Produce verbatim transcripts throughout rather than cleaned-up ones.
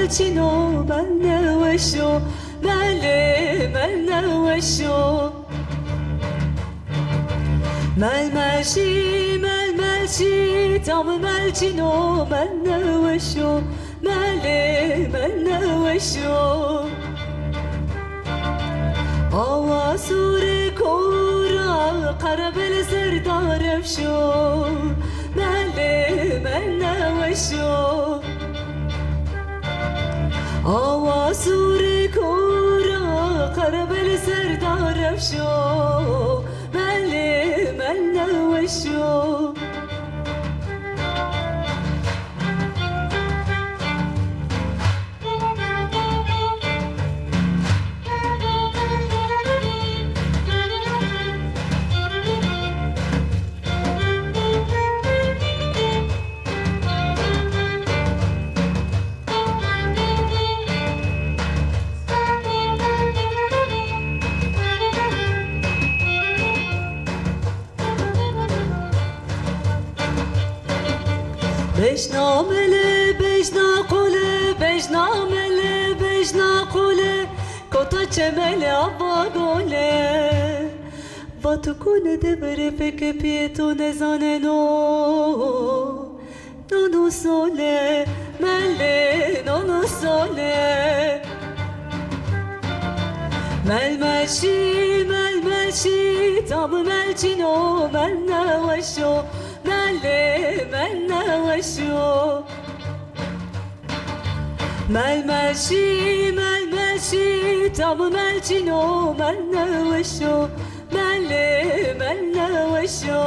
Çîno me neweş o, melê me neweş o. Melmelşî, melmelşî, tam melçîno me neweş o, melê me neweş o. Awa sûrê kora, qerebel ser darefşo, melê me neweş o. Awa sûrê kora, qerebel ser darefşo, melê me neweş o. Bejna mele, bejna qole, bejna mele, bejna qole, kota çemele ava gole. Va tu kone de bere peke piyê to nezaneno. Nono sole, mele nono sole. Melmelşî, melmelşî, tam melçîno, mel neweşo, melê mel neweşo. Melmelşî, melmelşî, tam melçîno, mel neweşo, melê mel neweşo.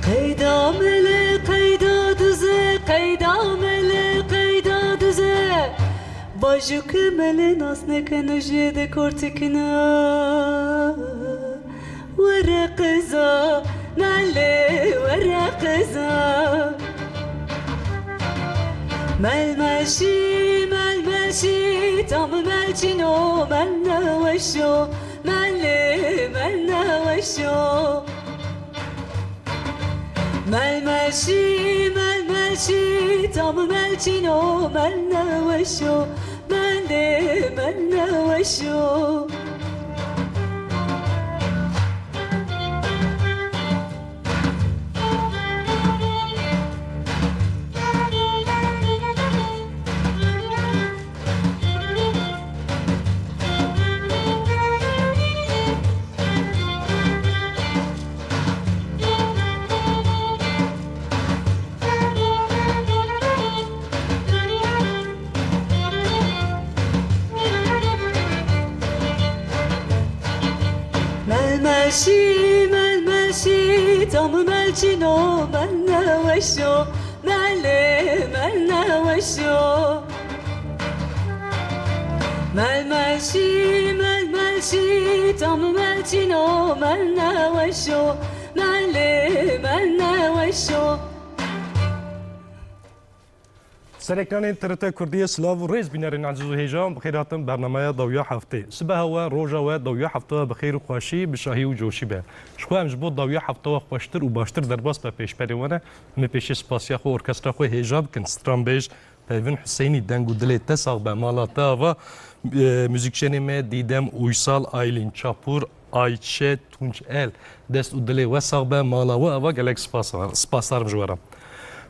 Qeyda mele, qeyda duze, qeyda mele, qeyda duze. Vajuke mele nas nekeno jê de kortikina. Were qiza, mele were qiza. Melmelşî, melmelşî, tam melçîno, mel neweşo, melê mel neweşo. Melmelşî, melmelşî, tam melçîno, mel neweşo, melê mel neweşo. Melmelşî, melmelşî, tam melçîno, mel neweşo, melê mel neweşo. Melmelşî, melmelşî, tam melçîno, mel neweşo, melê mel neweşo. Sereknanên T R T Kurdiyê, silav û rêz bînerên ezîz û hêja, bi xêr hatin bernameya dawiya heftê. Sibeha we, roja we, dawiya hefta we bi xêr û xweşî, bi şahî û coşî be. Ji xwe em ji bo dawiya hefta we xweştir û baştir derbas be pêşberê we ne. Em ê pêşî spasiya xwe orkestra xwe hêja bikin. Stranbêj Pervin Hüseyinî, deng û dilê te sax be, mala te ava, e, muzîkjenê me Dîdem Uysal, Aylin Çapur, Ayçe Tunçel, dest û dilê we sax be, mala we ava, gelek spas, spasdar im ji we re.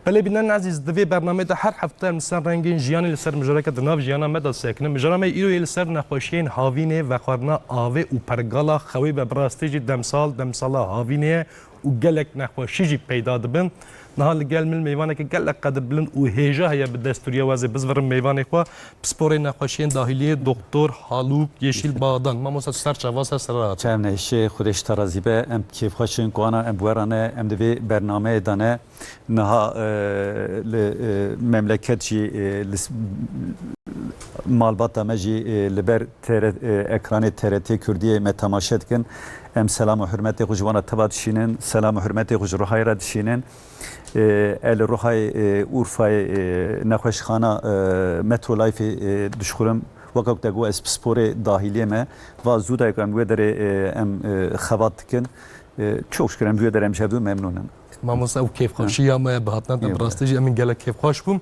Belê bînerên ezîz, di vê bernameyê de her hefte em li ser rengên jiyanê, li ser mijareke di nav jiyana me de sekinin. Mijara me îro yê li ser nexweşiyên havînê, vexwarina avê û pergala xewê be. Bi rastî jî demsal, demsala havînê ye û gelek nexweşî jî peyda dibin. Niha li gel min mêvaneke gelek qedirbilind û hêja heye bi destûriya we ez ê bizvirim mêvanê xwe, pisporê nexweşiyên dahiliyê Doktor Halûk Yeşîl Bağdan. Mamosta tu ser çava ser sera hat. Çem neşê, Xwedê ji te razî be. Em kêfxweş in ku ana em bi we re ne, em di vê bernameyê de ne. Niha, e, li, e, memleket jî, e, li s-, malbata me jî, e, li ber T R, e, ekranê T R T Kurdiyê me temaşe dikin. Em selam û hurmetê xwe ji wan re teva dişînin, selam û hurmetê xwe ji Ruhayê re dişînin. E, ez li Ruhayê, e, Urfayê, e, nexweşxana, e, Metro Lifeê, e, dişuxulim. Weka ku te got ez pisporê dahiliyê me, va zû dayê ku em wê derê, e, em, e, xebat dikin. E, çok şükür em wê derê em ji hev du memnûn in. Mamosta, ew kêfxweşiya me bi hatina te bi rastî jî em ên gelek kêfxweş bûn.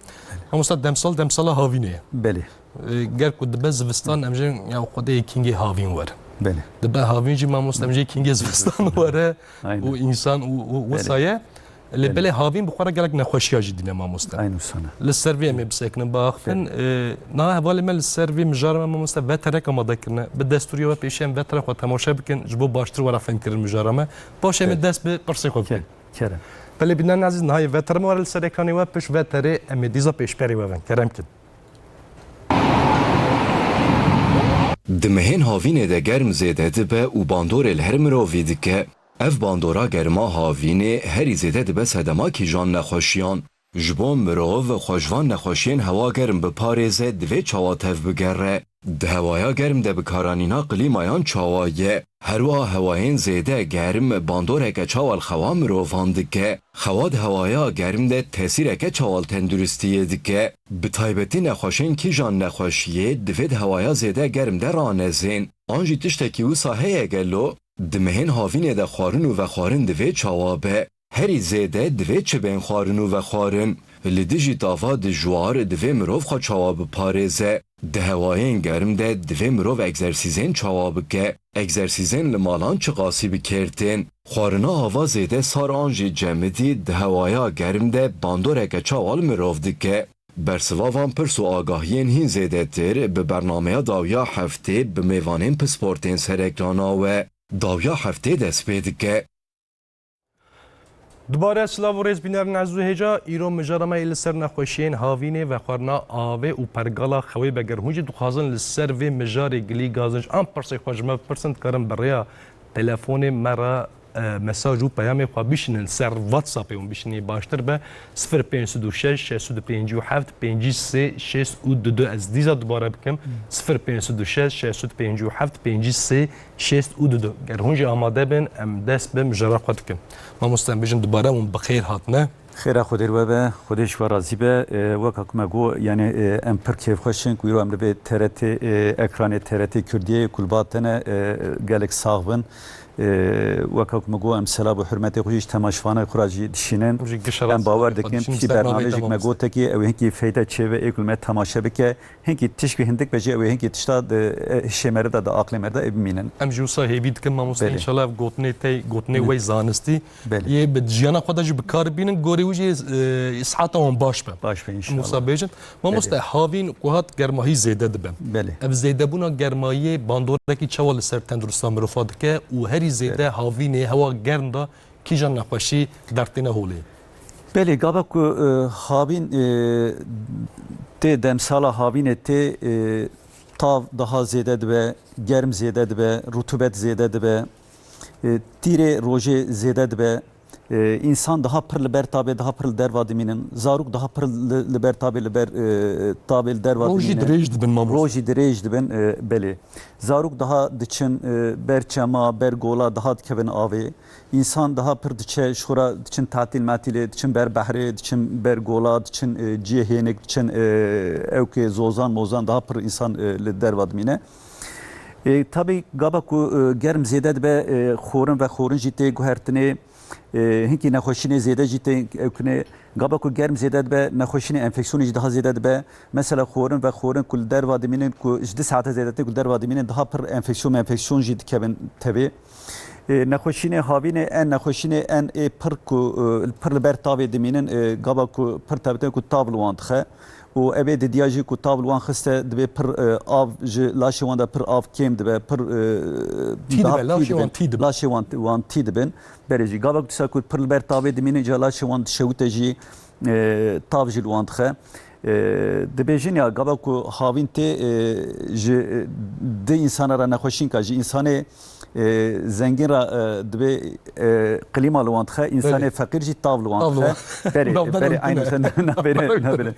Mamosta, demsal, demsala havînê ye. Belê. E, ger ku dibe zivistan, em jê ya Xwedê kingê havîn were. Belê. Dibe havîn jî, mamosta, em jê kingê zivistan were. Aynen. Û însan û, û wisa ye. Lê belê havîn bi xwe re gelek nexweşiya jî dîne, mamoste. Aynen wisa ne. Li ser vê em ê bisekinin, biaxifin. Belê. E, niha hevalê me li ser vê mijara me, mamoste, veterek amade kirine. Bi destûriya we pêşî em veterek xwe temaşe bikin, ji bo baştir were fehmkirin mijara me. Paşê em ê dest bi pirsê xwe bikin. Kerem. Belê bînerên ezîz, niha yê veterê me were li ser ekranê we, pişt veterê em ê dîsa pêşberê we bin. Kerem kin. Di mehên havînê de germ zêde dibe û bandorê li her mirovî dike. Ev bandora germa havînê herî zêde dibe sedema kîjan nexweşiyan. Ji bo mirov xwe ji van nexweşiyên hewa germ biparêze, divê çawa tevbigere? Di hewaya germ de bikaranîna klîmayan çawa ye? Herwiha hewayên zêde germ bandoreke çawa li xewa mirovan dike? Xewa di hewaya germ de tesîreke çawa li tenduristiyê dike? Bi taybetî nexweşên kîjan nexweşiyê divê di hewaya zêde germ de ranezên? An jî tiştekî wisa heye gelo? Di mehên havînê de xwarin û vexwarin divê çawa be? Herî zêde divê çi bên xwarin û vexwarin? Li dijî tava dijwar divê mirov xwe çawa biparêze? Di hewayên germ de divê mirov egzersîzên çawa bike? Egzersîzên li malan çiqasî bikertên? Xwarina ava zêde sar an jî cemidî di hewaya germ de bandoreke çawa li mirov dike? Bersiva van pirs û agahiyên hîn zêdetir bi bernameya dawiya heftê bi mêvanên pisportên serekrana we. Dawiya heftê dest pê dike. Dubare silav û rêz bînerên ezîz û hêja, îro mijara me yê li ser nexweşiyên havînê, vexwarina avê û pergala xewê be. Ger hûn jî dixwazin li ser vê mijarê gilî gazinc an pirsê xwe ji me bipirsin, dikarin bi rêya telefonê me re, e, mesaj û peyamê xwe bişînin li ser WhatsAppê, hûn bişînî baştir be, sifir pênc sed û şeş, şeş sed û pêncî û heft, pêncî sê, şêst û du du. Ez dîsa dubare bikim, sifir pênc sed û şeş, şeş sed û pêncî û heft, pêncî sê, şêst û du du. Ger hûn jî amade bin, em dest bi mijara xwe dikin. Mamoste, em bêjin dubare hûn bi xêr hatine. Xêra Xwedê li we be, Xwedê ji we razî be. E, weka ku me got, yani, e, em pir kêfxweş in ku îro em li vê T R T, e, ekranê T R T Kurdiyê ku li ba te ne, e, gelek sax bin. E, weka ku me got, em selav û hurmetê xwe jî ji temaşevanê xwe re jî dişînin. Em bawer dikin, piştî bernamejek me gotekî, ew ê hinkî feyde çêbe, ê ku li me temaşe bike. Hinkî tişkî hindik be jî ew ê hinkî tişta di, e, hişê me re de, di aqlê me re de ê bimînin. Em jî wisa hêvî dikin, mamoste, înşallah ev gotinê te, gotinê we yê zanistî yê bi jiyana xwe de jî bi kar bînin, gorê wî jî, e, sihata wan baş be. Baş be înşallah. Em wisa bêjin. Mamoste, havîn ku hat germahî zêde dibe. Belê. Ev zêdebûna germahiyê bandorekî çawa li ser tendurista mirofa dike û herî zêde havînê hewa germ de kîjan nexweşî dertêne holê? Belê, gava ku, e, havîn, e, tê demsala havînê tê, e, tav daha zêde dibe, germ zêde dibe, rutubet zêde dibe, e, tîrê rojê zêde dibe, e, însan daha pir li ber tabê, daha pir li derva dimînin, zarok daha pir li, li ber tabê, li ber, e, tabê li derva dimîne. Rojî dirêj dibin, mamoste. Rojî dirêj dibin, e, belê. Zarok daha diçin, e, ber çema, ber gola, daha dikevin avê. Însan daha pir diçe, ji xwe re diçin tatîl matîlê, diçin ber behrê, diçin ber gola, diçin, e, cihê hênik, diçin, e, ewkê zozan mozan, daha pir însan, e, li derva dimîne. E, tabî gava ku, e, germ zêde dibe, e, xorin vexorin jî tê guhertinê, e, hinkî nexweşînê zêde jî tê ewkinê. Gava ku germ zêde dibe, nexweşînê enfeksiyonê jî daha zêde dibe. Mesela xorin vexorin ku li derva dimînin, ku ji du saete zêdetir ku li derva dimînin, daha pir enfeksiyon menfeksiyon jî dikevin tevê. E, nexweşînê havînê, en nexweşînê en ê pir ku, e, pir li ber tavê dimînin, e, gava ku pir tevdin ku tav li wan dixe. û ev ê didiya jî ku tav li wan xiste, dibê pir, e, av ji laşê wan de pir av kêm dibe, pir, e, Tî dibe, laşê wan tî dibe. Laşê wan, wan tî dibin. Berê jî gava ku dîsa ku pir li ber tavê dimînin, ca laşê wan dişewite jî, e, tav jî li wan dixe. E, dibêjin ya gava ku havîn tê, e, ji, e, di însana re nexweşînka, ji însanê, e, zengîn re, e, dibê, e, klîma li wan dixe, însanê Belê. feqîr jî tav li wan Tav li dixe. wan. Berê, Navbera berê, wî aynî tune. sen nabêre, nabêre.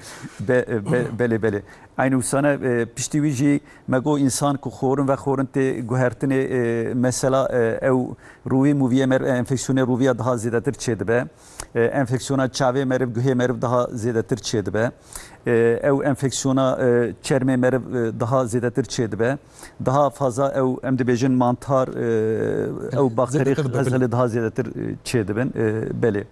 Be-, be-, belê, belê. Aynî wisane, e, piştî wî jî me got însan ku xorin vexorin tê guhertinê, e, mesela, e, ew rûvî mûviyê meriv, e, enfeksiyonê rûviya daha zêdetir çêdibe. E, enfeksiyona çavê meriv, guhê meriv daha zêdetir çêdibe. E, ew enfeksiyona, e, çermê meriv, e, daha zêdetir çêdibe. Daha faza ew, em dibêjin mantar, e, ew bakterî Zêdetir dibin. xezelê daha zêdetir, e, çêdibin. E, belê.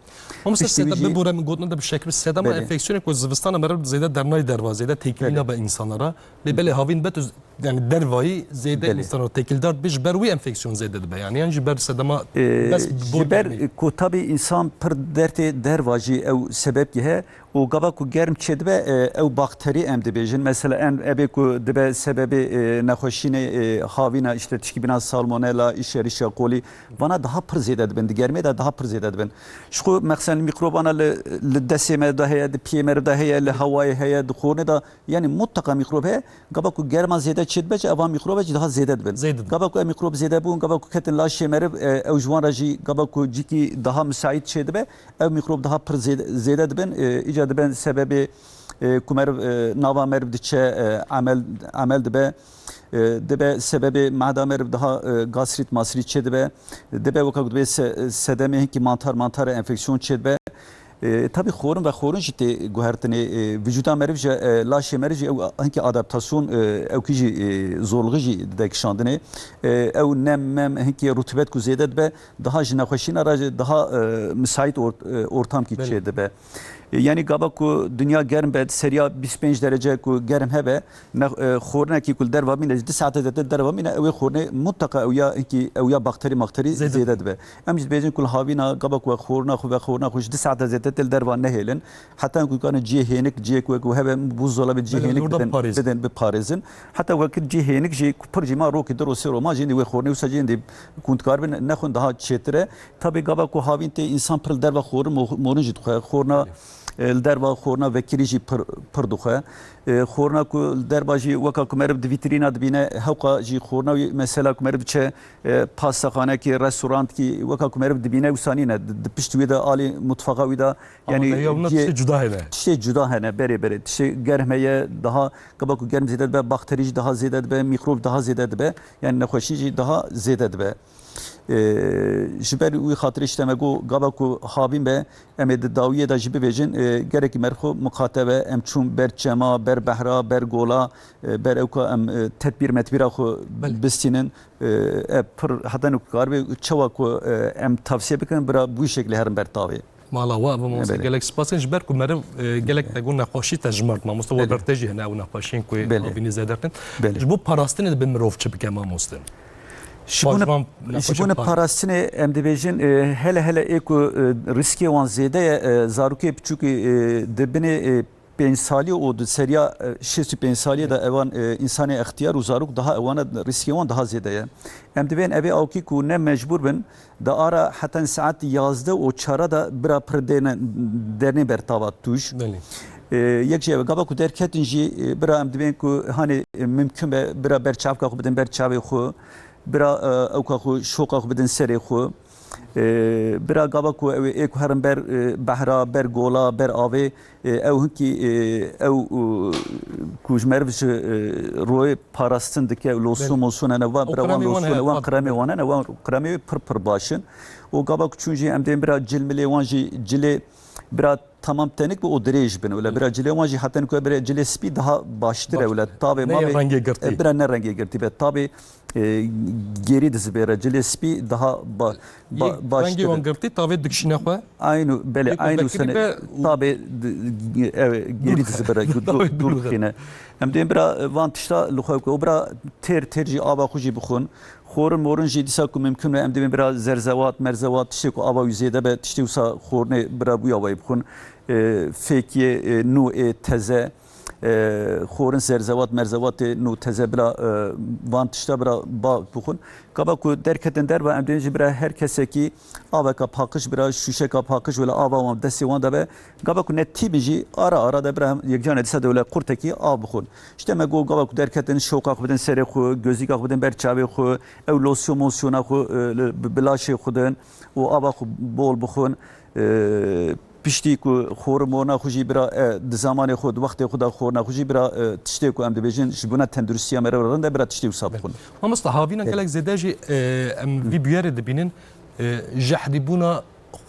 Mamoste, Piştî wî sede jî bibûre min gotin de bi şekil sedema Belê. enfeksiyonê ku zivistana meriv zêde dernayê derva, zêde têkilî Belê. nabe insanlara. Lê belê havîn be tu z-, yani dervayî zêde Belê. insana têkildar dibe, ji ber wî enfeksiyon zêde dibe. Yani, yan ji ber sedema E, bes bor ji ber dermê. ku tabî însan pir dertê derva jî ew sebeb ki he û gava ku germ çêdibe, e, ew bakterî em dibêjin. Mesela em ebê ku dibe sebebê, e, nexweşînê, e, havîna, işte tişkîbîna salmonella, îşerîşa kolî, vana daha pir zêde dibin. Di germê de daha pir zêde dibin. Ji xwe mexsen mikrobana li, li destê me de heye, di piyê me de heye, li hewayê heye, di xornê de, yani mutlaka mikrob heye. Gava ku germa zêde çêdibe, ji evan mikrobe jî daha zêde dibin. Zêde dibin. Gava ku ev mikrob zêde bûn, gava ku ketin laşê meriv, e, ew ji wan re jî gava ku cîkî daha misaît çêdibe, ew mikrob daha pir zêde, zêde dibin. E, îca dibin sebebê, e, ku meriv, e, nava meriv diçe, e, emel, emel dibe. E, dibe sebebê mehda meriv daha, e, gastrit masrit çêdibe. Dibe weka ku dibe se-, sedemê hinkî mantar, mantar enfeksiyon çêdibe. E, tabî xorin vexorin jî tê guhertinê, e, vücuda meriv jî, e, laşê meriv jî ew hinkî adaptasyon, e, ew kî jî, e, zorluği jî dide kişandinê. E, ew nem, mem, hinkî rutubet ku zêde dibe, daha ji nexweşîna re jî daha, e, misaît ort-, e, ortam kî Belê. çêdibe. E, yani gava ku dinya germ be, seriya bîst pênc derece ku germ hebe, ne, e, xorinekî ku li derva mîne, ji du saete zêdetir derva mîne, ew ê xornê mutlaka ew ya, hinkî ew ya bakterî makterî Zêde. zêde dibe. Em jî dibêjin ku li havîna gava ku we xorna xwe, vexorna xwe ji du saete zêdetir li derva nehêlin. Heta ku karin cihê hênik, cihê ku wek hebe buzdolabê cihê Belê, hênik oradan bidin, parêz. bidin, biparêzin. Heta wekir cihê hênik jî ku pir jî ma rokê du ro sê ro ma jî hindî wê xornê wisa jî hindî ku hûn dikaribin nexwin daha çêtir e. Tabî gava ku havîn tê, însan pir li derva xorin mo-, morin jî dixwe. Xorna, Belê. e, li derva xorna vekirî jî pir, pir dixwe. E, xorna ku li derva jî weka ku meriv di vîtrîna dibîne, hewqa jî xorna wî, mesela ku meriv diçe, e, pastaxanekî, restorantkî, weka ku meriv dibîne wisa nîne. Di, di pişt wî de alî mutfaxa wî de, Ama yani, ne, ya, buna cihê-, tiştê cuda hene. tiştê cuda hene, berê berê. Tiştê germ heye, daha gava ku germ zêde dibe, bakterî jî daha zêde dibe, mîkrob daha zêde dibe, yani nexweşî jî daha zêde dibe. Ee, ji ber wî xatirê, işte, me got, gava ku havîn be, em ê di dawiyê de jî bibêjin, e, gerekî meriv xwe miqate be, em çûn ber çema, ber behra, ber gola, e, ber ewka em, e, tedbîr metbîra xwe Belê. bistînin. E, e, pir heta nu karibe çawa ku, e, em tavsiye bikin, bira bi wî şeklê herin ber tavê. Mala we ava, mamoste, Belê. gelek spas. Ji ber ku meriv, e, gelek te got nexweşî te jimart, mamoste, we Belê. ber te jî hene ew nexweşiyên ku Belê. havînê zêde dikin. Belê. Ji bo parastinê dibe mirov çi bike, mamoste? Ji bo ne-, Pajvan ji nexweşe bo ne par- parastinê em dibêjin, e, hele hele ê ku, e, riskê wan zêde ye, e, zarokê piçûkê, e, di binê, e, pênc salî û di seriya, e, şêst û pênc salî de ewan, e, însanê extiyar û zarok daha ewana riskê wan daha zêde ye. Em dibên evê awkî ku ne mecbûr bin, di ara heta saet yazdeh û çara de bira pir dêne, dernê ber tava tûj. Belê. E, yek jî ev e, gava ku derketin jî, e, bira em dibên ku hanê, e, mimkun be bira ber çavka xwe bidin ber çavê xwe, bira, e, ewka xwe, şoka xwe bidin serê xwe. E, bira gava ku ew ê ku herin ber, e, behra, ber gola, ber avê, e, ew hinkî, e, ew, e, ku ji meriv ji, e, royê parastin dike, losun Belê. mosun hene, wan Ew bira wan kremê wan losun hene, hene, wan pat kremê wan hene, wan kremê pir pir baş in. Û gava ku çûn jî em dên bira cil milê wan jî cilê bira tamam tenik bi û dirêj bin. Wele bira cilê wan jî heta ku bira cilê spî daha baştir e. Baştir. Wele tavê Ne mavê, rengê girtî. e, bira ne rengê girtî be. Tavê, e, gêrî dizibêre. Cilê spî daha ba-, ba-, Yek baştir rengê e. wan girtî, tavê dikişîne xwe. Aynû, belê, Yek aynû vekirî sene be û tavê di-, ev, gêrî dizibêre. Dûr, dûr, dûr dixîne. Em dên bira, e, van tişta li xwe bike. Û bira têr têr jî ava xwe jî bixwin. Xorin morin jî dîsa ku mimkun be, em dibên bira zerzewat, merzewat, tiştê ku ava wî zêde be, tiştê wisa xornê bira bûya wayî bixwin. E, fêkiyê, e, nû ê teze, e, xorin zerzewat, merzewatê nû teze bira, e, van tişta bira ba bixwin. Gava ku derketin derva em dibêjin bira her kesekî aveka paqij bira, şûşeka paqij wela ava wan destê wan de be. Gava ku ne tîbin jî ara ara de bira hem yekcan dîsa de wela qurtekî av bixwin. Îşte me got gava ku derketin şoqa xwe bidin serê xwe, gözîka xwe bidin ber çavê xwe, ew losyon mosyona xwe, e, li, bi, bi laşê xwe din û ava xwe bol bixwin. E, piştî ku xorin morna xwe jî bira, e, di zamanê xwe, di wextê xwe de xorina xwe jî bira, e, tiştê ku em dibêjin ji bona tenduristiya me re rind e, bira tiştê wisa bixwin. Mamosta, havîna Belê. gelek zêde jî, e, em vî bûyerê dibînin, e, jehrîbûna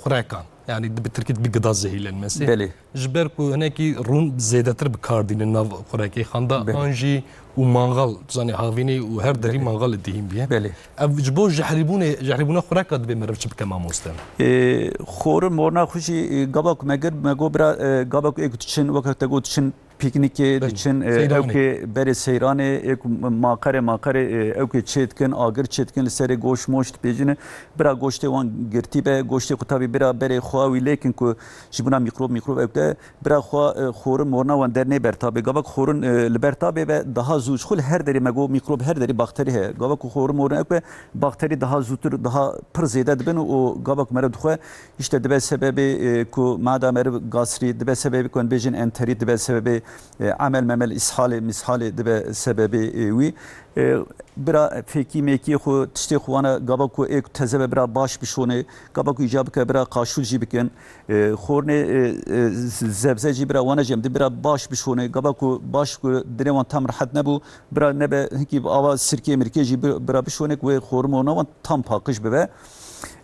xurekan. Yani bi tirkî dibê gıda zehirlenmesi. Belê. Ji ber ku hinekî rûn zêdetir bi kar dînin nav xurekê xanda Belê. an jî û mangal, tu zanî havînê û her derî Belê. mangal li dihîn bûye. Belê. Ev ji bo jehrîbûnê, jehrîbûna xureka dibê meriv çi bike mamoste? Ê, xorin morna xwe jî, ê, gava ku me gir, me got bira, e, gava ku ê ku diçin, weke te got diçin pîknîkê, Belê. diçin, e, Seyranê. ewkê berê seyranê, ê ku maqerê, maqerê, e, ewkê çê dikin, agir çê dikin, li serê goşt moşt dipêjine. Bira goştê wan girtî be, goştê ku tabî bira berê xwe wî lêkin ku ji bona mîkrob, mîkrob ewk de, bira xwe, e, xorin morna wan dernê bertabê. Gava ku xorin, e, li bertabê be daha zû, ji xwe li her derê me got mîkrob her derê bakterî heye. Gava ku xorin morin ewk be, bakterî daha zûtir, daha pir zêde dibin û gava ku meriv dixwe, îşte dibe sebebê, e, ku mada meriv gasrî, dibe sebebê ku em bêjin enterît, dibe sebebê, e, emel memel, ishalê, mishalê dibe sebebê, e, wî. E, bira fêkî mêkiyê xwe, tiştê xwe wana gava ku ê ku teze be bira baş bişonê, gava ku îcab bike bira qaşûl jî bikin. E, xornê, e, e, z-, zebze jî bira wana jî em di bira baş bişonê, gava ku baş ku dilê wan tam rehet nebû, bira nebe hinkî bi ava sirkê mirkê jî bi-, bira bişonê ku wê xormo wana wan tam paqij bibe.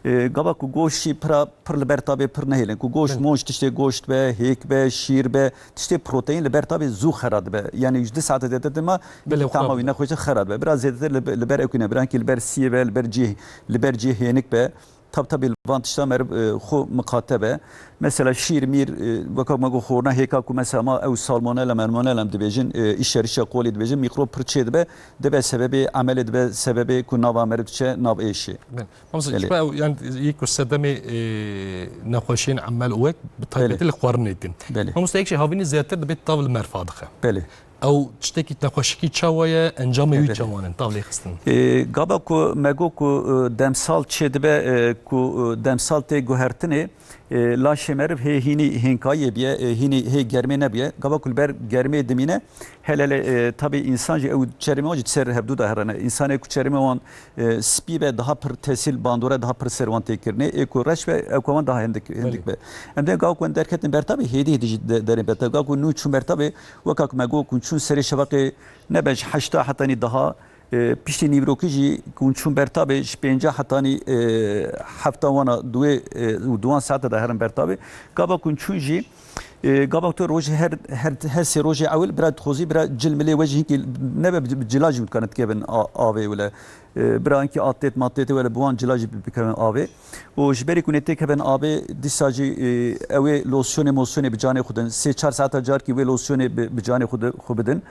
E, gava ku goşt jî pira, pir li ber tabê pir nehêlin. Ku goşt, Belê. monc tiştê goşt be, hêk be, şîr be, tiştê proteîn li ber tabê zû xera dibe. Yani ji du saete zêdetir ma Belê, tama xera wî dibe. nexweştir xera dibe. Biraz zêdetir li, li ber ewkî ne. Bira hinkî li ber siyê be, li ber cih, li ber cih hênik be. Tab tabî li van tişta meriv, e, xwe miqate be. Mesela şîr mîr, e, weka me got xorna hêka ku mesela ma ew salmonella, mermonella em dibêjin, e, îşerişa qolî dibêjin, mîkrob pir çê dibe, dibe sebebê emelê, dibe sebebê ku nava meriv diçe nav êşê. Belê. Mamoste, Belê. ji ber ew, yani, yek ku sedemê, e, nexweşiyên emel û wek bi taybetî Belê. li xwarinê din. Belê. Mamoste, yek jî havînî zêdetir dibê tav li merfa dixe. Belê. Ew tiştekî nexweşikî çawa ye, encamê wî Belê. çawa ne, tav lê xistin? E, gava ku me got ku, e, demsal çê dibe, e, ku, e, demsal tê guhertinê, e, laşê meriv hê hînî hênkayiyê biye, e, hînî hê germê nebiye. Gava ku li ber germê dimîne, hele hele, e, tabî însan jî ew çermê wan jî di ser hevdû de herine. Însanê ku çermê wan, e, spî be, daha pir tesîr bandore, daha pir ser wan tê kirinê. Ê ku reş be, ew ku wan daha hindik, hindik Belê. be. Em dê gava ku em derketin bertabê, hêdî hêdî jî de-, derên bertabê. Gava ku nû çûn bertabê, weka ku me got ku çûn serê şevaqê nebe ji heşta hetanî daha, e, piştî nîvrokî jî ku çûn bertabê ji pênca hetanî, e, hefta wana duwê, e, û duwan saete de herin bertabê. Gava ku çûn jî, e, gava tu rojê her, her, her sê rojê ewil bira dixwazî bira cil milê we jî hinkî nebe bi, bi cila jî dikarin dikevin a-, avê wile. E, bira hinkî atlet matletê wile bi wan cila jî bi, bikevin avê. Û ji berî ku nê têkevin avê, dîsa jî, e, ew ê losyonê mosyonê bi canê xwe din. Sê çar saeta carkî wê losyonê bi, bi canê xwe di, xwe bidin.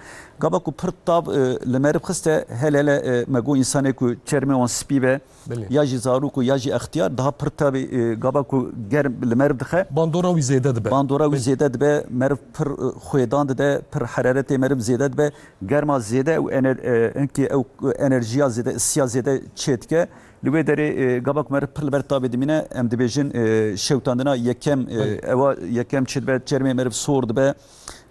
Gava ku pir tav, e, li meriv xiste, hele hele, e, me got însanê ku çermê wan spî be, Belê. ya jî zarok û ya jî extiyar, daha pir tavê, e, gava ku germ li meriv dixe. Bandora wî zêde dibe. Bandora wî Belê. zêde dibe, meriv pir, e, xwêdan dide, pir heraretê meriv zêde dibe. Germa zêde û ener-, e, hinkî ew enerjiya zêde, isiya zêde çê dike. Li wê derê, e, gava ku meriv pir li ber tavê dimîne, em dibêjin, e, şewtandina yekem, e, Belê. ewa yekem çi dibe, çermê meriv sor dibe,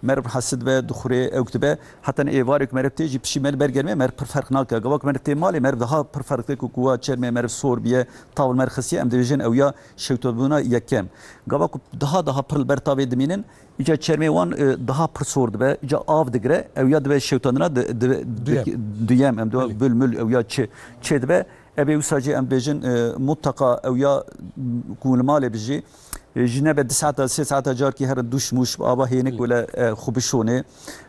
meriv hesi dibe, dixwirê, ewk dibe. Heta êvarê ku meriv tê jî pişî me li ber germê meriv pir ferq nake. Gava ku meriv tê malê meriv daha pir ferq dike ku kuwa çermê meriv sor biye, tav li meriv xistiye, em dibêjin ew ya şewtandina yekem. Gava ku daha daha pir li ber tavê dimînin, Îca çermê wan, e, daha pir sor dibe, îca av digire, ew ya dibe şewtandina di, di, di, Duyem. duyem, em dibe Belê. bul mul ew ya çi, çê dibe. Evê wisa jî em bêjin, e, mutlaka ew ya, m, ku li malê bijî, e, ji nebe du saeta, sê saeta carkî herin duş muş, bi ava hênik Belê. wile, e, xwe bişonê.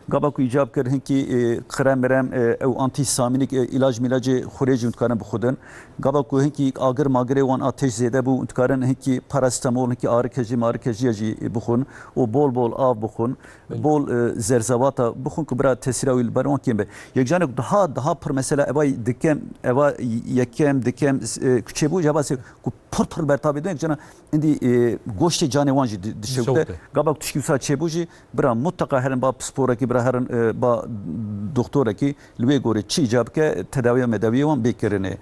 Gava ku îcab kir hinkî, e, krem mirem, e, ew antîhistamînîk, e, îlac mîlacê xurê jî hûn dikarin bixwedin. Gava ku hinkî agir magirê wan ateş zêde bû, hûn dikarin hinkî parastemol, hinkî arikejî marikejî jî bixwin û bol bol av bixwin. Belê. Bol, e, zerzewata bixwin ku bira tesîra wî li ber wan kêm be. Yek canek daha, daha pir mesela eva dikem, eva yekem, dikem, e, kuçê bû, jaba se ku pir pir bertavê dû, yek cana indî, e, goştê canê wan jî di-, dişewite. Dişewite. Gava ku tişkî wisa çêbû jî, bira mutlaka herin ba pisporekî, bira herin, e, ba doktorekî, li wê gorê çi îcab bike, tedawiya medawiyê wan bê kirinê.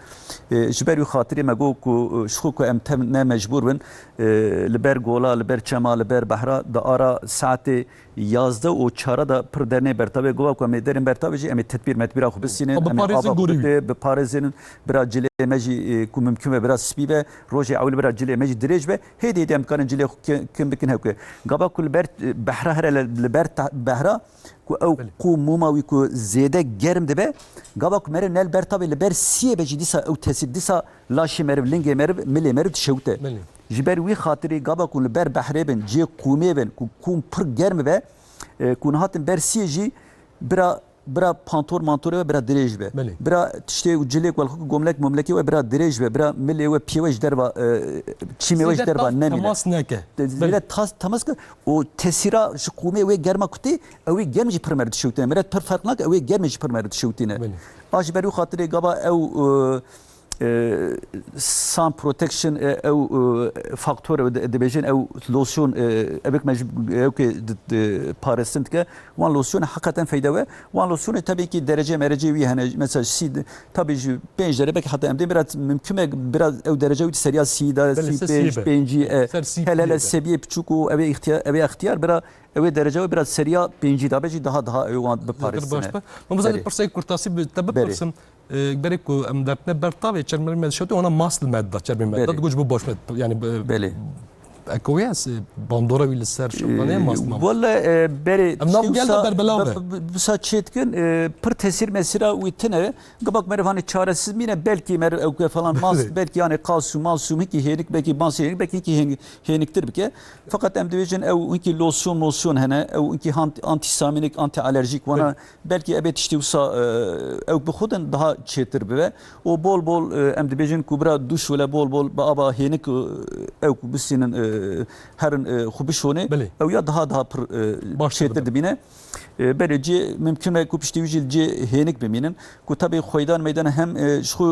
E, ji ber wî xatirê me got ku, e, ji xwe ku em tev ne mecbûr bin, e, li ber gola, li ber çema, li ber behra, di ara saetê yazdeh û çara de pir dernê bertavê, gova ku em ê derên bertavê jî em ê tedbîr metbîra xwe bisînin, Xwe em ê biparêzin ava gorî wî. Xwe bipparêzin, bira cilê me jî, e, ku mimkun be bira spî be, rojê ewil bira cilê me jî dirêj be, hêdî hêdî em karin cilê xwe ki-, kim bikin hewke. Gava ku li ber, e, behra here li, li ber te-, behra ku ew Belê. Qû mûma wî ku zêde germ dibe, gava ku meriv ne li ber tavê li ber siyê be jî dîsa ew tesîr, dîsa laşê meriv, lingê meriv, milê meriv dişewite. Belê. Ji ber wî xatirî gava ku li ber behrê bin, cihê qûmê bin, ku qûm pir germ be, e, ku nihatin ber siyê jî bira, bira pantor mantorê we bira dirêj be. Belê. Bira tiştê û cilê ku gomlek momlekê we bira dirêj be. Bira milê we piyê we ji derva, e, çîmê we ji Zêde derva tav nemîne. Temas neke. Te-, Belê. Zêde tas-, temas ke û tesîra ji qûmê wê germa kutê, ew ê germ jî pir meriv dişewtîne. Meriv pir ferq nake, ew ê germê jî pir meriv dişewtîne. Belê. A ji ber wî xatirê gava ew, e, e, sun protection, e, ew, e, faktor, ew di-, dibêjin ew losyon, e, evik me ji, ew ke di, di, parastin dike, wan losyonê heqeten feyde we. Wan losyonê tabii ki derece merecê wî hene, mesela sî, tabii ji pênc derece belkî heta em dê biraz mümkün e biraz ew derece wî seriya sî de, Belê, sî ser sî pênc, be. Pêncî, e, Ser sî hele hele pênc be. Seviyê piçûk û ew ê îxtiyar, ew ê îxtiyar bira ew ê derece wî biraz seriya pêncî de be jî daha daha ew wan Zêdetir biparêstine. Baş be. Mamostê Belê. Pirsek kurtasî bi te Belê. Bipirsim. E, berê ku em dertine ber tavê çermê me dişewtî, wana mas li me da, çermê me da. Belê. Digot ji bo baş me, yani, e, Belê. Eko wê ez, e, bandora wî li ser şewtanê Ee, mas ma. Wele, e, berê Em nav tiştê gel de wisa berbelav be. Be-, be-, wisa çêdikin, e, pir tesîr mesîra wî tine. Gabak meriv hani çaresiz mîne, belkî meriv ewke falan mas, Belê. Belkî yani qas û mas û hinkî hênik, belkî mas hênik, belkî hinkî hênik, hêniktir bike. Fakat em dibêjin ew hinkî losyon mosyon hene, ew hinkî han-, antihistaminik, antialerjik wana Belê. Belkî ebe tiştî wisa, e, ew bi xwe din daha çêtir bibe. Û bol bol, e, em dibêjin ku bira dûş wele bol bol bi ava hênik, e, ew ku bisînin, e, herin, e, xwe bişonê. Belê. Ew ya daha daha pir, e, Baştir çêtir dibe. Dibîne. E, belê cê mimkun e ku piştî wî jî li cê hênik bimînin. Ku tabi xweydan meydan hem, e, ji xwe,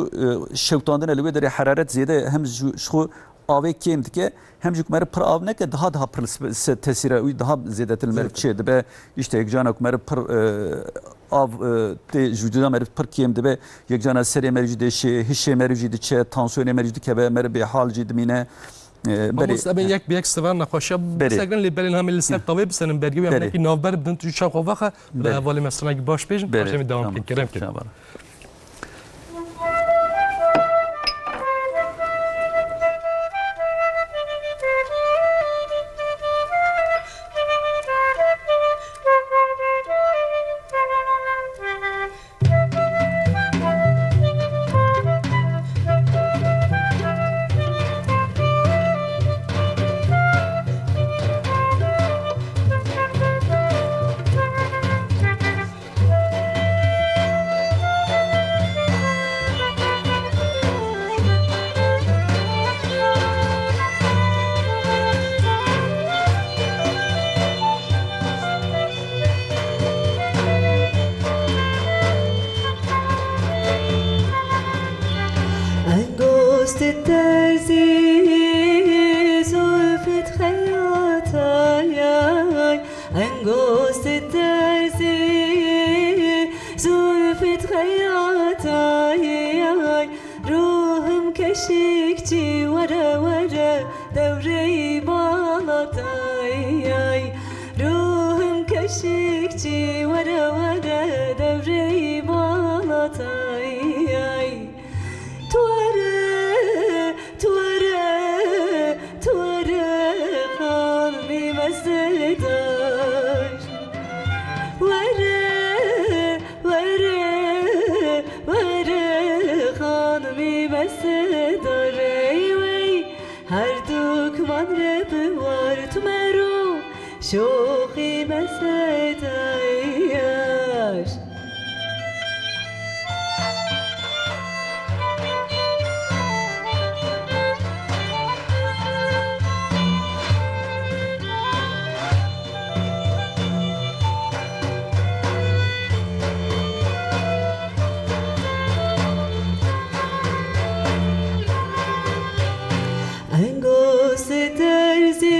e, şewtandine li wê derê heraret zêde hem ji, ji xwe avê kêm dike, hem jî ku meriv pir av neke, daha daha pir se-, se-, tesîra wî daha zêdetir li meriv Zêdetir. Çê dibe. Îşte yek cana ku meriv pir, e, av, e, tê ji wicûda meriv pir kêm dibe, yek cana serê meriv jî dêşê, hişê meriv jî diçe, tansiyonê meriv jî dikeve, meriv bêhal jî dimîne. E, berê. Mamoste, em ê yek bi yek sivar nexweşiya Berê. Bisekrin, lê belê em ê li ser tavê biserin, bergê wî em Berê. Hinekî navber bidin, tu çav xwe vexe, li Berê. Hevalê me stranekî baş bêjin, Berê. Paşê em ê dewam Tamam. Bikin. Kerem kirin. Tamam. Engostit terzî, zulfit xeyatayay. Engostit terzî, zulfit xeyatayay. Ruhum keşikçi were were devrey balatayay. Ruhum keşikçi were were devrey balatayay. Twere, twere, twere xanmî mesdar. Were, were, were xanmî mesdar ey wey. Her dûkman re biwar tu mero şoxî mesdar. Engostit terzî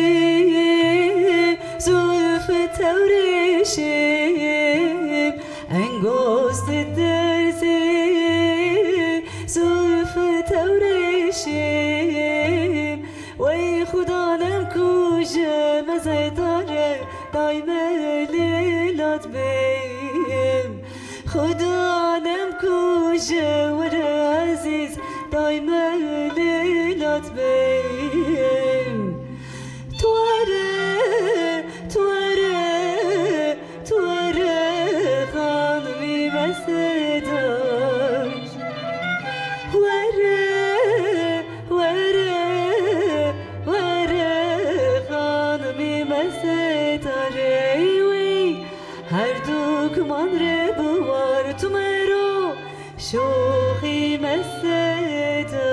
Xuda nemkuje were ezîz, daîme lêlat bim. Tu were, tu were, tu were, xanimî me sedar. Were, were, were, xanimî me sedar, ey wî. Her dûkman re biwar tu mero şoxî me sedar.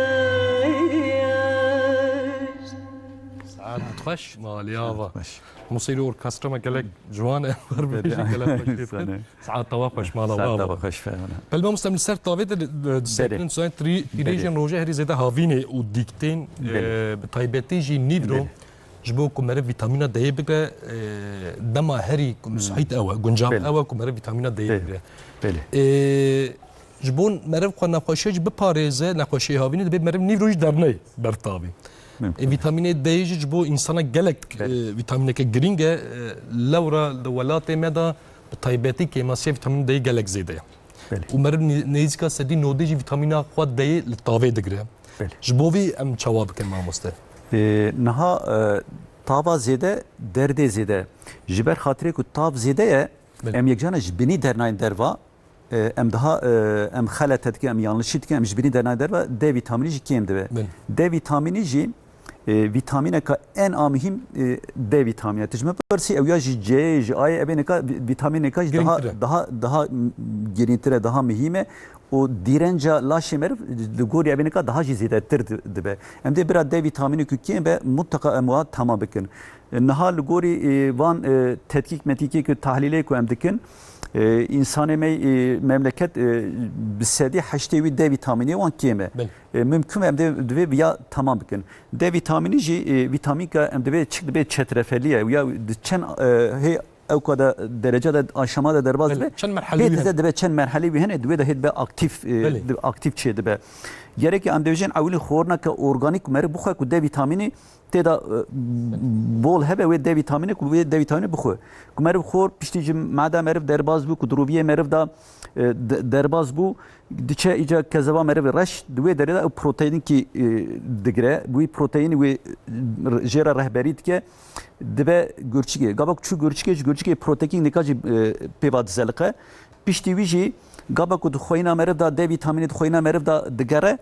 Saet xweş, malî ava. Saet xweş. Musîrî orkestra me gelek ciwan e, her Belê, bibêjî gelek xweş lê dike. Sane. Saet te wa xweş, mala Saet wa te ava. Wa xweş, Fehana. Belê mamoste, em li ser tavê de, de, Belê. disekinin, zaten trî, trî Belê. rêjên rojê herî zêde havînê û dîktên, Belê. e, bi taybetî jî nîvro. Belê. Ji bo ku meriv vîtamîna D'yê bigre, e, dema herî ku Hmm. musahît ew e, guncav Belê. ew e ku meriv vîtamîna D'yê Belê. bigre. Belê. E, ji bo meriv xwe nexweşiyê jî biparêze, nexweşiyê havînê, dibê meriv nîvro jî derneyê ber tavî. Mimkun. E, vîtamînê D'yê jî ji bo însana gelek, Belê. e, vîtamîneke girîng e. E, lewra li welatê me de bi taybetî kêmasiya vîtamînê D'yê gelek zêde ye. Belê. Û meriv nê-, nêzîka sedî nodê jî vîtamîna xwe D'yê li tavê digire. Belê. Ji bo vî em çawa bikin mamoste? Ee, niha, e, tava zêde, derdê zêde. Ji ber xatirê ku tav zêde ye, Belê. em yekcana ji binî dernayên derva, e, em daha, e, em xelete dikin, em yanlişî dikin, em ji binî dernayên derva, D vîtamînî jî kêm dibe. Belê. D vîtamînî jî, e, vîtamîneka en a muhîm, e, D vîtamînî ye. Tu ji min pirsî, ew ya ji C'yê, ji A'yê, ev ê neka vî-, vîtamîneka jî daha, Girîngtir e. daha, daha girîngtir e, daha muhîm e. Û dîrenca laşê meriv li gorî evê nika daha jî zêdetir di-, dibe. Em dê bira D vîtamînê ku kêm be, mutlaka em wa tamam bikin. E, niha li gorî, e, van, e, tetkîk metkîkê ku tahlîlê ku em dikin, e, însanê me, e, memleket, e, bi sedî heştê wî D vîtamînê wan kêm e. Belê. E, mimkun em dê divê ya tamam bikin. D vîtamînî jî, e, vîtamînka em divê çik dibe çetrefelî ye. Ya di çend, e, hê ewka de derece de aşama de derbas Belê, dibe. Çend merhelê Hê wî dize hene? Dibe çend merhelê wî hene, di wê de hê dibe aktîf, e, Belê. di-, aktîf çê dibe. Gerekî em dibêjin ewilî xwarineke organîk ku meriv bixwe ku D vîtamînî tê de, e, bol hebe wê D vîtamînê ku wê D vîtamînê bixwe. Ku meriv xwar piştî ji mada meriv derbas bû, ku di roviyê meriv de, e, de-, derbas bû, diçe îca kezeba meriv reş, di wê derê de ew proteînkî, e, digire. Wî proteînî wê, e, jê re rehberî dike. Dibe gurçikê. Gava ku çû gurçikê, ji gurçikê protekîn nika jî, e, pê va dizeliqe. Piştî wî jî gava ku di xweyna meriv de D vîtamînê di xweyna meriv de digere.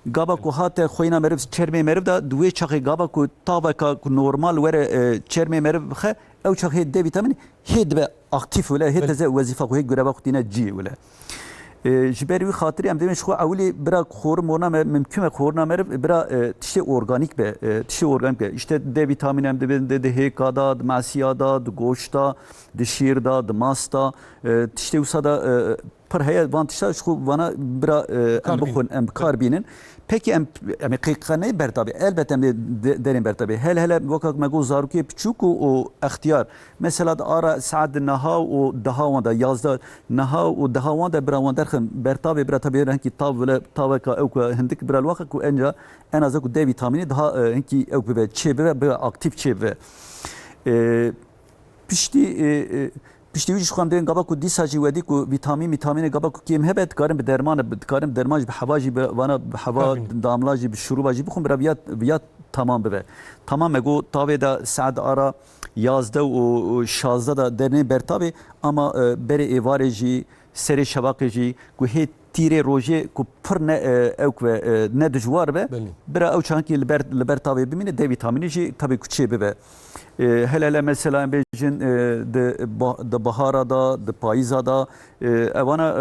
Gava ku hate xweyna meriv, çermê meriv de di wê çaxê gava ku taveka ku normal were, e, çermê meriv bixe, ew çax hê D vîtamînê hê dibe aktîf wile, hê Belê. teze wezîfa xwe, hê gureva xwe tîne cî wile. E, ji ber wî xatirî em dibên ji xwe ewilî bira xorî morna me, mimkun e xorina meriv bira, e, tiştê organîk be, e, tiştê organîk be. Îşte D vîtamîn em dibên di, di hêka da, di mesiya da, di goşt da, di şîr da, di mas da, e, tiştê wisa da, e, pir heye van tişta ji xwe vana bira, e, em Kar bînin. bixwin, em bi kar bînin. Pekî em, em ê qêqxaneyê bertabê. Elbet em ê de-, derên bertabê. Hele hele weka me got zarokê piçûk û, û extiyar. Mesela di ara saet di niha û deha wan de, yazdeh niha û deha wan de bira wan derxin bertavê bira tabê hinkî tav bile taveka ew ku hindik bira li waxa ku enca en az ku D vîtamînê daha, e, hinkî ew bibe, çê bibe, bibe aktîf çê bibe. E, piştî, e, e, piştî wî jî xwem dêrin gava ku dîsa jî wedî ku vîtamîn, vîtamînê gava ku kêm hebe dikarin bi derman, dikarin derman jî bi heva jî bi vana bi heva Tabii. damla jî bi şuruba jî bixwin bira viya, viya tamam bibe. Tamam me got tavê de saet ara yazdeh û, û şazdeh de dernê bertavê ama, e, berê êvarê jî serê şevaqê jî ku hê tîrê rojê ku pir ne, e, ewk ve, e, ne dijwar be, Belê. bira ew çankî li ber, li ber tavê bimîne, D vîtamînê jî tabê ku çê bibe. E, hele hele mesela em bêjin, e, di ba-, di bahara da, di payîza da, e, evana, e,